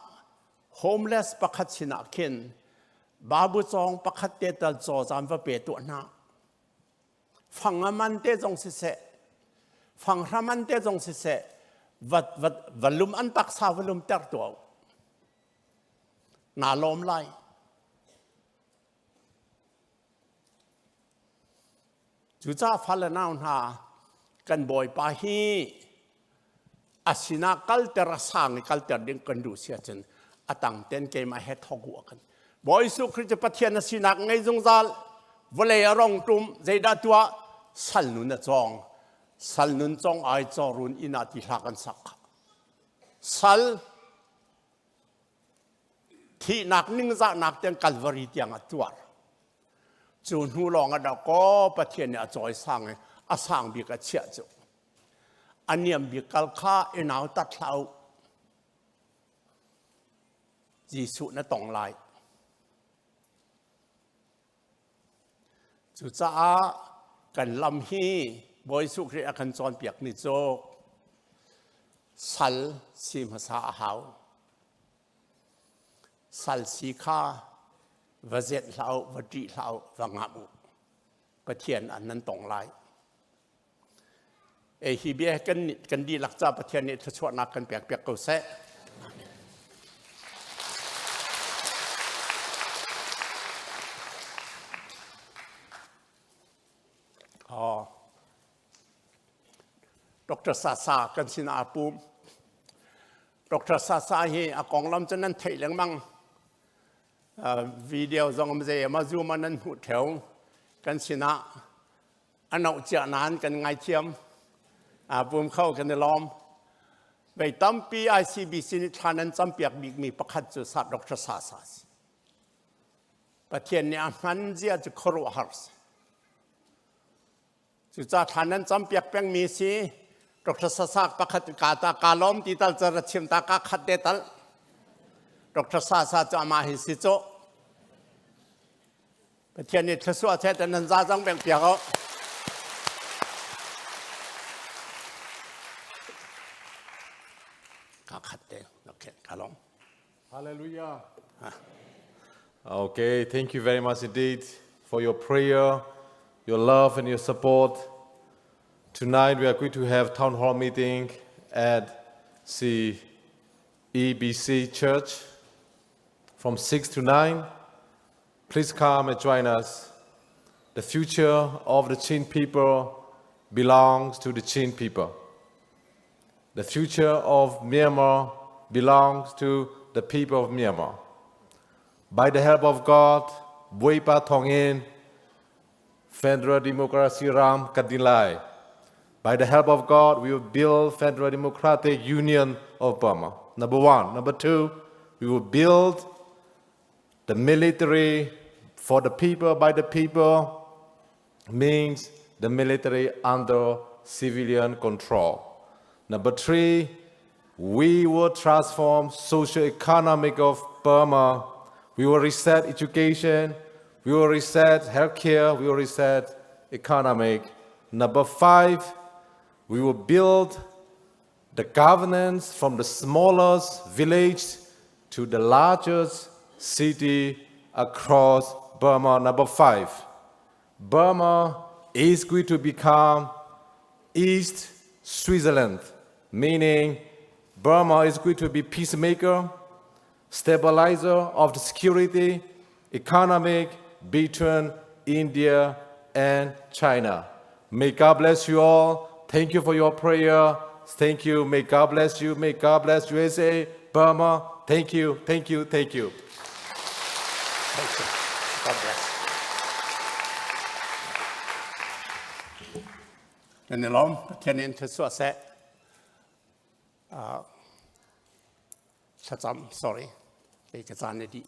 homeless pakhat sinah khin babu cawng pakhat te tal caw caan va pe tuah hna. Fang a man te zong siseh, fanghra man te zong siseh, va, va, va lum an taksa va lum ter tuah. Naa lawm lai. Cucaah fale nau hna kan Bawipa hi a sinah kalter a sang i kalter ding kan duh si ahcun a tang ten keimah he thawk u kan Bawi Jesuh Khrih cu Pathian a sinak ngei zungzal vawlei a rong tum zeidah tuah sal nun a cawng sal nun cawng ai cawrun inn ah ti hla kan sak sal thihnak ningzahnak tiang Calvary tiang a tuar cu hnu lawng ah dah kaw Pathian nih a cawi sang i a sang bik a chiah cu a niam bik kal kha i nau tat hlah u Jesuh na tong lai cucaah kan lam hi Bawi Jesuh Khrih a kan cawnpiak ni cu sal si hmasa a hau Sal si kha va zenh hlah u, va ṭih hlah u, va ngamh u. Pathian an nan tong lai. E hi bia kan kan dihlak ca Pathian nih thluachuahnak kan pek piak ko seh. Oh. Dr. Sasa kan sin aa pum. Dr. Sasa hi a konglam cu nan theih lengmang. Video zong zei ma zoom nan hmuh theo. Kan sinah a noh cia nain kan ngaithiam. Aa pum kho kan i lawm. Vei tampi ICBC nih thla nan campiak bikmi pakhat cu sa Dr. Sasa si. Pathian nih a hman zia cu khuaruahhar si. Cucaah thla nan campiak pengmi si Dr. Sasak pakhat ka ta ka lawm ti tal car a chim ta ka khat te tal Dr. Sasa cu amah hi si cu Pathian nih thluachuah che te nan za zong beng piak o ka khat te okay ka lawm Hallelujah. Okay, thank you very much indeed for your prayer, your love, and your support. Tonight we are going to have town hall meeting at CEBC Church from 6 to 9. Please come and join us. The future of the Chin people belongs to the Chin people. The future of Myanmar belongs to the people of Myanmar. By the help of God, Bawipa thawngin Federal Democracy ram kan din lai. By the help of God, we will build Federal Democratic Union of Burma. Number one. Number two, we will build the military for the people, by the people, means the military under civilian control. Number three, we will transform socio-economic of Burma. We will reset education. We will reset healthcare. We will reset economic. Number five, we will build the governance from the smallest village to the largest city across Burma. Number five, Burma is going to become East Switzerland, meaning Burma is going to be peacemaker, stabilizer of the security, economic between India and China. May God bless you all. Thank you for your prayer. Thank you. May God bless you. May God bless USA, Burma. Thank you. Thank you. Thank you. Thank you. God bless. Nan i lawm Pathian in thasuah seh. Thlacam, sorry. Kei ka caan a dih.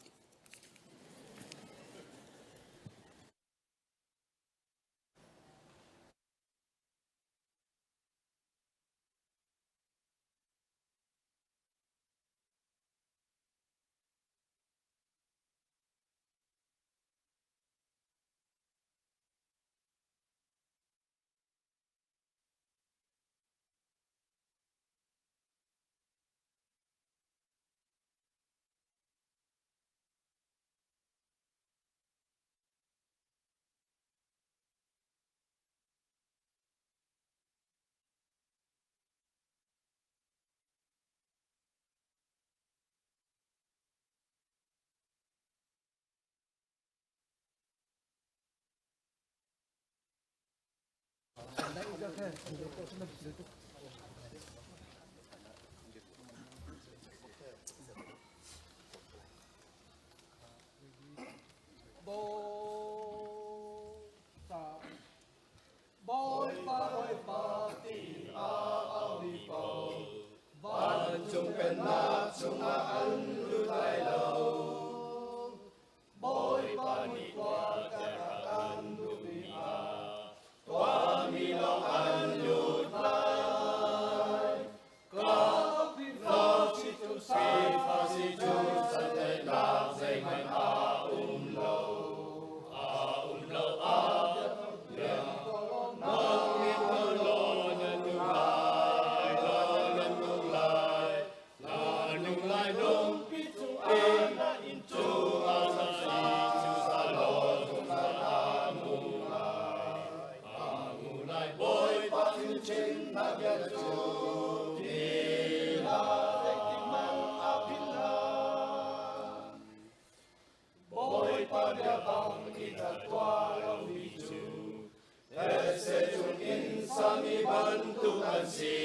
Bawipa Bawipa tiin a aumi paoh vancung pennak chungah an lut lai lo. Bawipa nih tuahter a kan duhmi ah tuahmi lawng an lut lai. Ka si cu sifah si cu sandaihnak zeihmanh a um lo. A um lo a Nang in law na nung lai, law na nung lai, na nung lai lungpi cungah na inn cungah na si cu sa law zungzal a nung lai. A ngu lai Bawipa fimchimnak bia cu philh zeitikhmanh a philh hlah. Bawipa bia bang i a tuah lomi cu thetse cungin sami bantuk an si.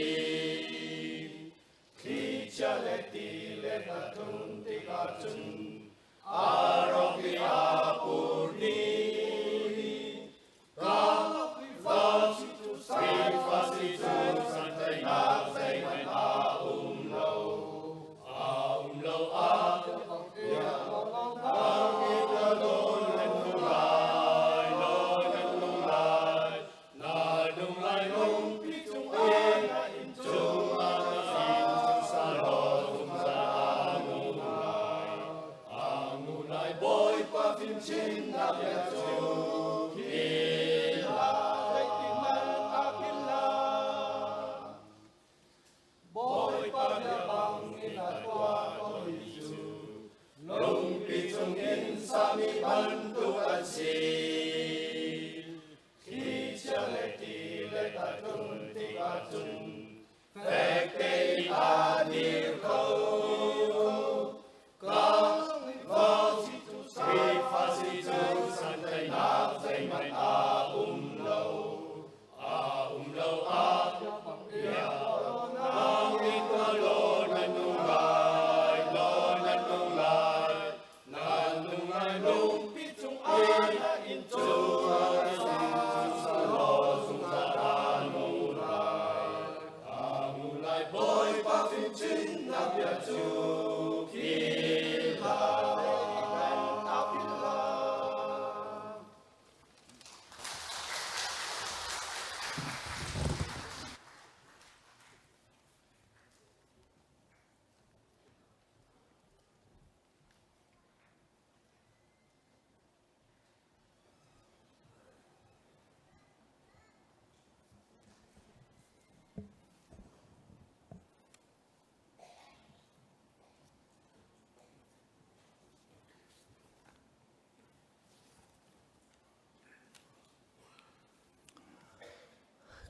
Thlichia le ti le a tlun tikah cun aa rawk i aa pur dih. Khrihfa si cu santlaihnak zeihmanh a um lo. A um lo a Bawipa fimchimnak bia cu philh hlah, zeitikhmanh ah philh hlah. Bawipa bia bangin a tuah komi cu lungpi chungin sami bantuk an si. Thlichia le ti le a tlun tikah cun fek tein a dir kho. Khrihfa si cu santlaihnak zeihmanh a um lo. A um lo a Nang in law na nung lai, law na nung lai, na nung lai lungpi cungah na inn cungah law zungzal a nung lai. A nung lai Bawipa fimchimnak bia cu philh hlah. Philh hlah.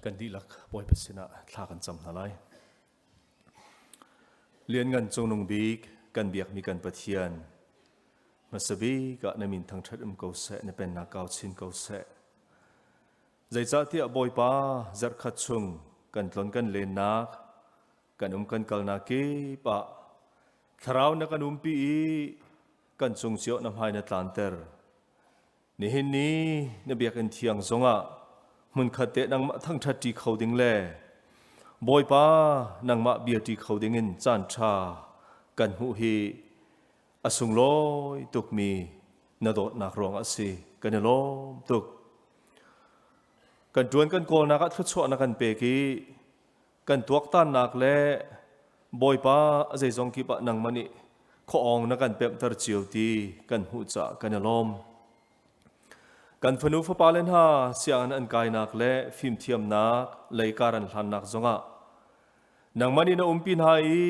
Kan dihlak Bawipa sinah thla kan cam hna lai. Lianngan Cungnung Bik kan biakmi kan Pathian, hmasa bik ah na min thangṭhat um ko seh, na pennak kau chin ko seh. Zeicahtiah Bawipa zarhkhat chung kan tlon kan lennak, kan um kan kalnak kip ah thlarau na kan umpi i kan cung cio na hmai na tlanter. Nihin ni na biakinn thiang zongah hmunkhat te nangmah thangṭhat ṭi kho ding le Bawipa nangmah bia ṭi kho dingin caan ṭha kan hmuh hi a sunglawi tukmi na dawtnak ruangah a si. Kan i lawm tuk. Kan ṭuan kan kawlnak ah thluachuah na kan pek i kan tuaktannak le Bawipa zeizong kip ah nangmah nih khuaawng na kan pemhter cio ti kan hmuh caah kan i lawm. Kan fanu fapale hna sianginn an kainak le fimthiamnak lei kar an hlannak zongah nangmah nih na umpi hna i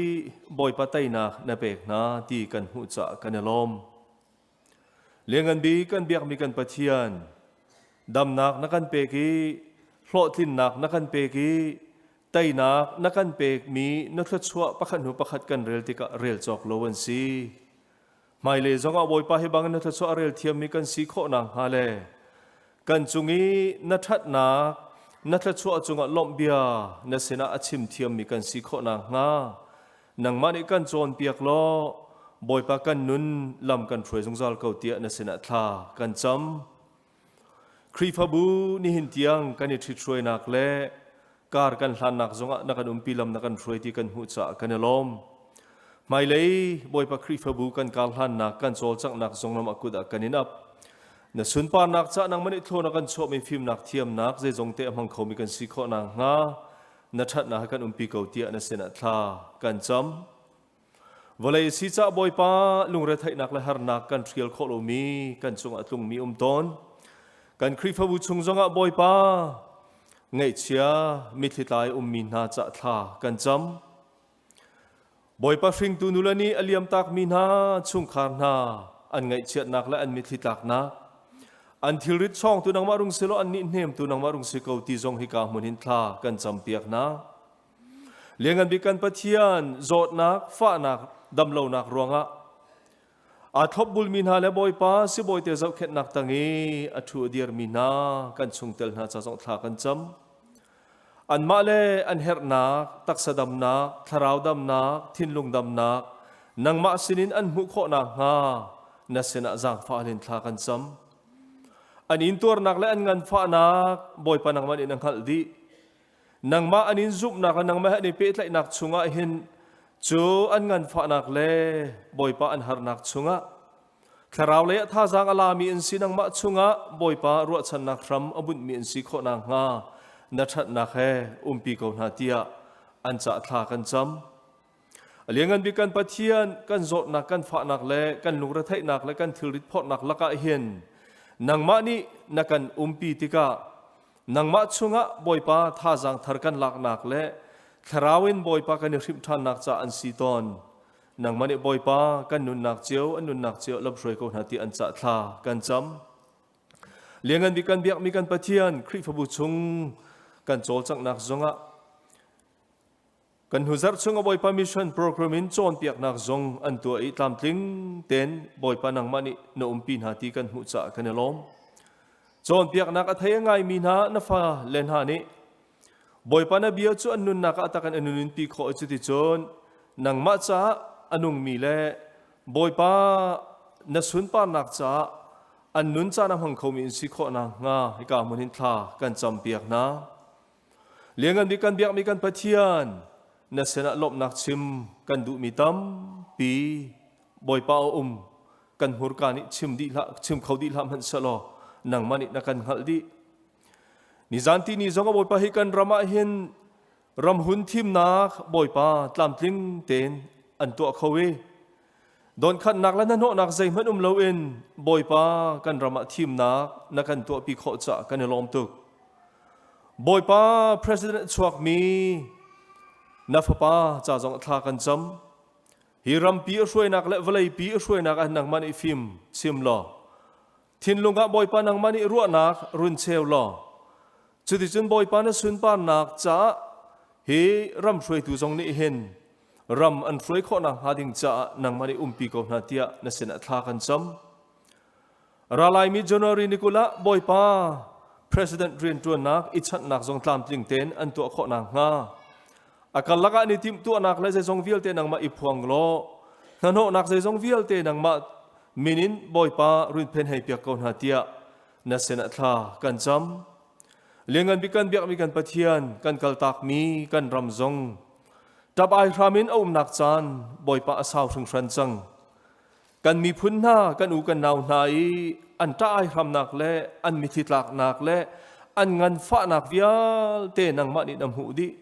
Bawipa teinak na pek hna ti kan hmuh caah kan i lawm. Lianngan bik kan biakmi kan Pathian, damnak na kan pek i hlawhtlinnak na kan pek i teinak na kan pekmi na thluachuah pakhat hnu pakhat kan rel tikah rel cawk lo an si. Hmailei zongah Bawipa hi bangin na thluachuah a rel thiammi kan si khawh nakhnga le kan cung i na ṭhatnak na thluachuah cungah lawmh bia na sinah a chim thiammi kan si khawh nakhnga nangmah nih kan cawnpiak law Bawipa kan nun lam kan hruai zungzal ko tiah na sinah thla kan cam. Khrihfabu nihin tiang kan i ṭhithruainak le kar kan hlannak zongah na kan umpi lam na kan hruai ti kan hmuh caah kan i lawm. Hmailei Bawipa Khrihfabu kan kar hlannak kan cawlcanghnak zong lam a kut ah kan in ap. Na sunparnak caah nangmah nih thlawn a kan chuahmi fimnak thiamnak zeizong te a hmang khomi kan si khawh nakhnga na ṭhatnak he kan umpi ko tiah na sinah thla kan cam. Vawlei si cah Bawipa lungretheihnak le harnak kan hrial khawh lomi kan cungah tlungmi um tawn. Kan Khrihfabu chung zongah Bawipa ngaihchia mitthli tlai ummi hna cah thla kan cam. Bawipa hringtu nule nih a liamtakmi hna chungkhar hna an ngaihchiatnak le an mitthli tlaknak an thilrit chawngtu nangmah rung si law annih hnemtu nangmah rung si ko ti zong hika hmun hin thla kan campiak hna. Lianngan bik kan Pathian zawtnak, fahnak, damlonak ruangah aa thlopbulmi hna le Bawipa sibawite zohkhenhnak tang i a ṭhu a dirmi hna kan chungtel hna ca zong thla kan cam. Anmah le an herhnak, taksa damnak, thlarau damnak, thinlung damnak, nangmah sinin an hmuh khawh nakhnga na sinah zaangfah in thla kan cam. An intuarnak le an nganfahnak Bawipa nangmah nih na hngalh dih. Nangmah an in zumhnak le nangmah he an i pehtlaihnak chungah hin cu an nganfahnak le Bawipa an harnak chungah Thlarau lei ah thazaang a lami an si nangmah chungah Bawipa ruahchannak hram a bunhmi an si khawh nakhnga na ṭhatnak he umpi ko hna tiah an cah thla kan cam. A lianngan bik kan Pathian kan zawtnak kan fahnak le kan lungretheihnak le kan thilrit phorhnak lakah hin nangmah nih na kan umpi tikah nangmah chungah Bawipa thazaang thar kan laknak le thlarau in Bawipa kan i hrimh ṭhannak ca an si tawn. Nangmah nih Bawipa kan nunnak cio an nunnak cio lamhruai ko hna ti an cah thla kan cam. Lianngan bik kan biakmi kan Pathian Khrihfabu chung kan cawlcanghnak zongah kan hnuzarh chung a Bawipa mission program in cawnpiaknak zong an tuah i tlamtling tein Bawipa nangmah nih na umpi hna ti kan hmuh caah kan i lawm. Cawnpiaknak a thei a ngaimi hna na fa le hna nih Bawipa na bia cu an nunnak ah tak in a nunpi khawh i cuticun nangmah caah a nungmi le Bawipa na sunparnak caah an nun caan a hmang khomi in si khawh nakhnga hika hmun hin thla kan campiak hna. Lianngan bik kan biakmi kan Pathian, na sinah lawmhnak chim kan duhmi tampi Bawipa a um kan hmurka nih chim dih hlah chim kho dih hlah hmanh sehlaw nangmah nih na kan hngalh dih. Nizan ti ni zong a Bawipa hi kan ram ah hin ramhun thimnak Bawipa tlamtling tein an tuah kho i donkhannak le hnahnawhnak zeihmanh um loin Bawipa kan ram ah thimnak na kan tuahpi khawh caah kan i lawm tuk. Bawipa President a chuakmi na fapa ca zong thla kan cam. Hi rampi a hruainak le vawleipi a hruainak ah nangmah nih fim chim law Thinlung ah Bawipa nangmah nih ruahnak run cheu law cuticun Bawipa na sunparnak caah hi ram hruaitu zong nih hin ram an hruai khawhnak hnga ding caah nangmah nih umpi ko hna tiah na sinah thla kan cam. Ralaimi January ni 20 ah Bawipa President rianṭuannak i chanhnak zong tlamtling tein an tuah khawh nakhnga a karlak ah ni timhtuahnak le zeizong vialte nangmah i phuang law hnahnawhnak zeizong vialte nangmah min in Bawipa runphen hei piak ko hna tiah na sinah thla kan cam. Lianngan bik kan biakmi kan Pathian kan kaltakmi kan ram zong ṭap ai hram in a umnak caan Bawipa a sau hringhran cang. Kan miphun hna, kan u kan nau hna i an ṭah ai hramnak le an mithi tlaknak le an nganfahnak vialte nangmah nih na hmuh dih.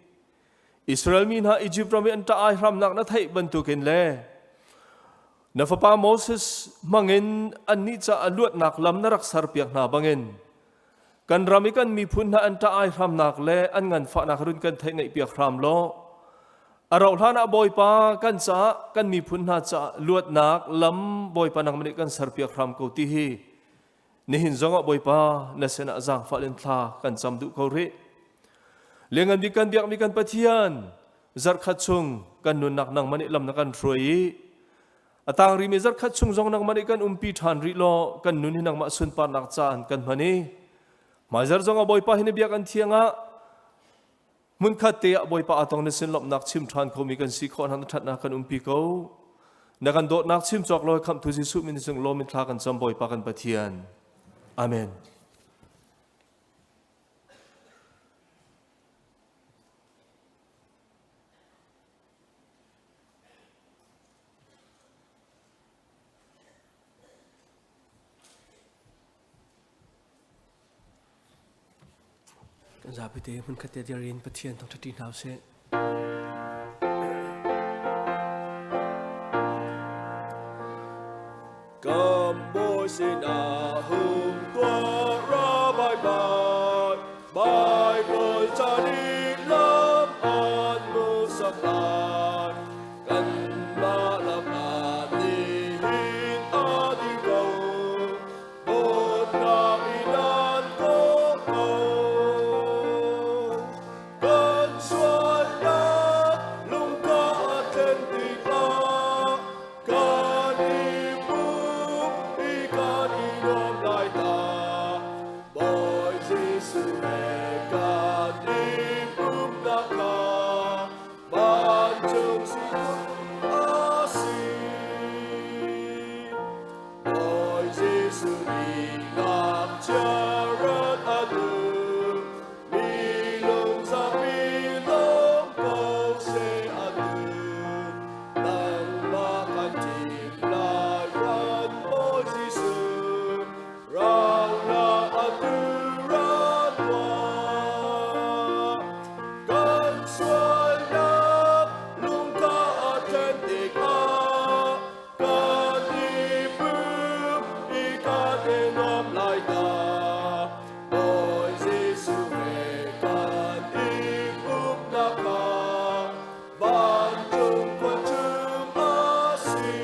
Israel mi hna Izipt ram i an ṭah ai hramnak na theih bantukin le na fapa Moses hmangin annih caah luatnak lam na rak serpiak hna bangin kan ram i kan miphun hna an ṭah ai hramnak le an nganfahnak run kan theih ngaihpiak hram law a rauh hlan ah Bawipa kan caah kan miphun hna caah luatnak lam Bawipa nangmah nih kan serpiak hram ko ti hi nihin zongah Bawipa na sinah zaangfah in thla kan cam duh ko rih. Lianngan bik kan biakmi kan Pathian zarhkhat chung kan nunnak nangmah nih lam na kan hruai i A tang rimi zarkhat chung zong nangmah nih kan umpi ṭhan rih law kan nun hi nangmah sunparnak caan kan hman i hmaizar zong ah Bawipa hi na biak an thiang ah hmunkhat te ah Bawipa atong na sin lawmhnak chim ṭhan khomi kan si khawh na ṭhatnak kan umpi ko. Na kan dawtnak chim cawk law khamhtu Jesuh min cung lawm in thla kan cam Bawipa kan Pathian. Amen. Kan zapi te hmunkhat te dir in Pathian thangṭhat hna usih. Kam bawi sinah hung tuah ra bai bai, Bible ca nih lam an hmuhsak lai. Kanmah lam ah nihin a dir ko, dawtnak in an kawh ko. Kan sualnak lungka a thlen tikah, kan i pum i kan i nuam lai ta. Bawi Jesuh he kan i pumnak kha vancung a si. Bawi Jesuh nih ngakchia rat a duh, mi lungzapi lawng ko seh a duh. Nangmah kan thim lai ran Bawi Jesuh, rau la atu ra tuah. Kan sualnak lungka a then tikah kan i pum i kan i nuam lai ta. Bawi Jesuh he kan i pumnak kha vancung khua chung a si.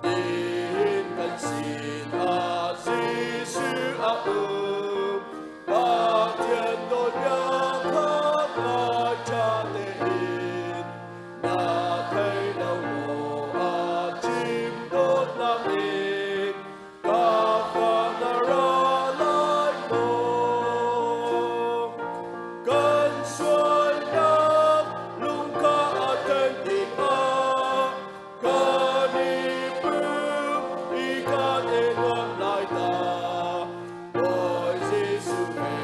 Nihin kan sinah Jesuh a um. Pathian dawtnak kha ngai ṭha tein na thei lo maw? A chim dawtnak in ka fa na ra lai maw? Kan sualnak lungkha a then tikah kan i pum i kan i nuam lai ta. Bawi Jesuh he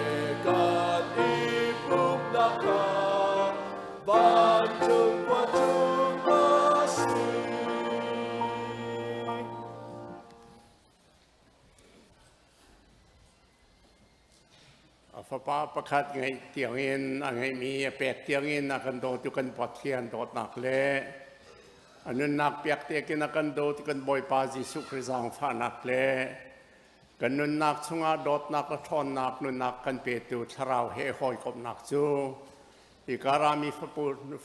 kan i pumnak kha vancung khua chung a si. A fapa pakhat ngeih tiangin a ngeihmi a pek tiangin a kan dawtu kan Pathian dawtnak le a nunnak piak tekin a kan dawtu kan Bawipa Jesuh Khrih zaangfahnak le kan nunnak chungah dawtnak le ṭhawnnak nunnak kan petu Thlarau he hawikomhnak cu hika rami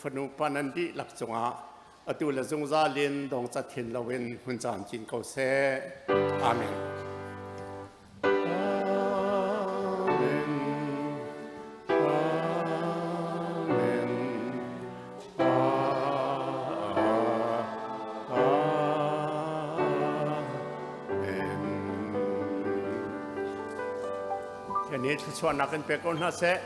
fanu pa nan dihlak cungah atu le zungzal in dongcat hin loin hun camcin ko seh. Amen. Amen. Amen. Kan i thluachuahnak kan pek ko hna seh.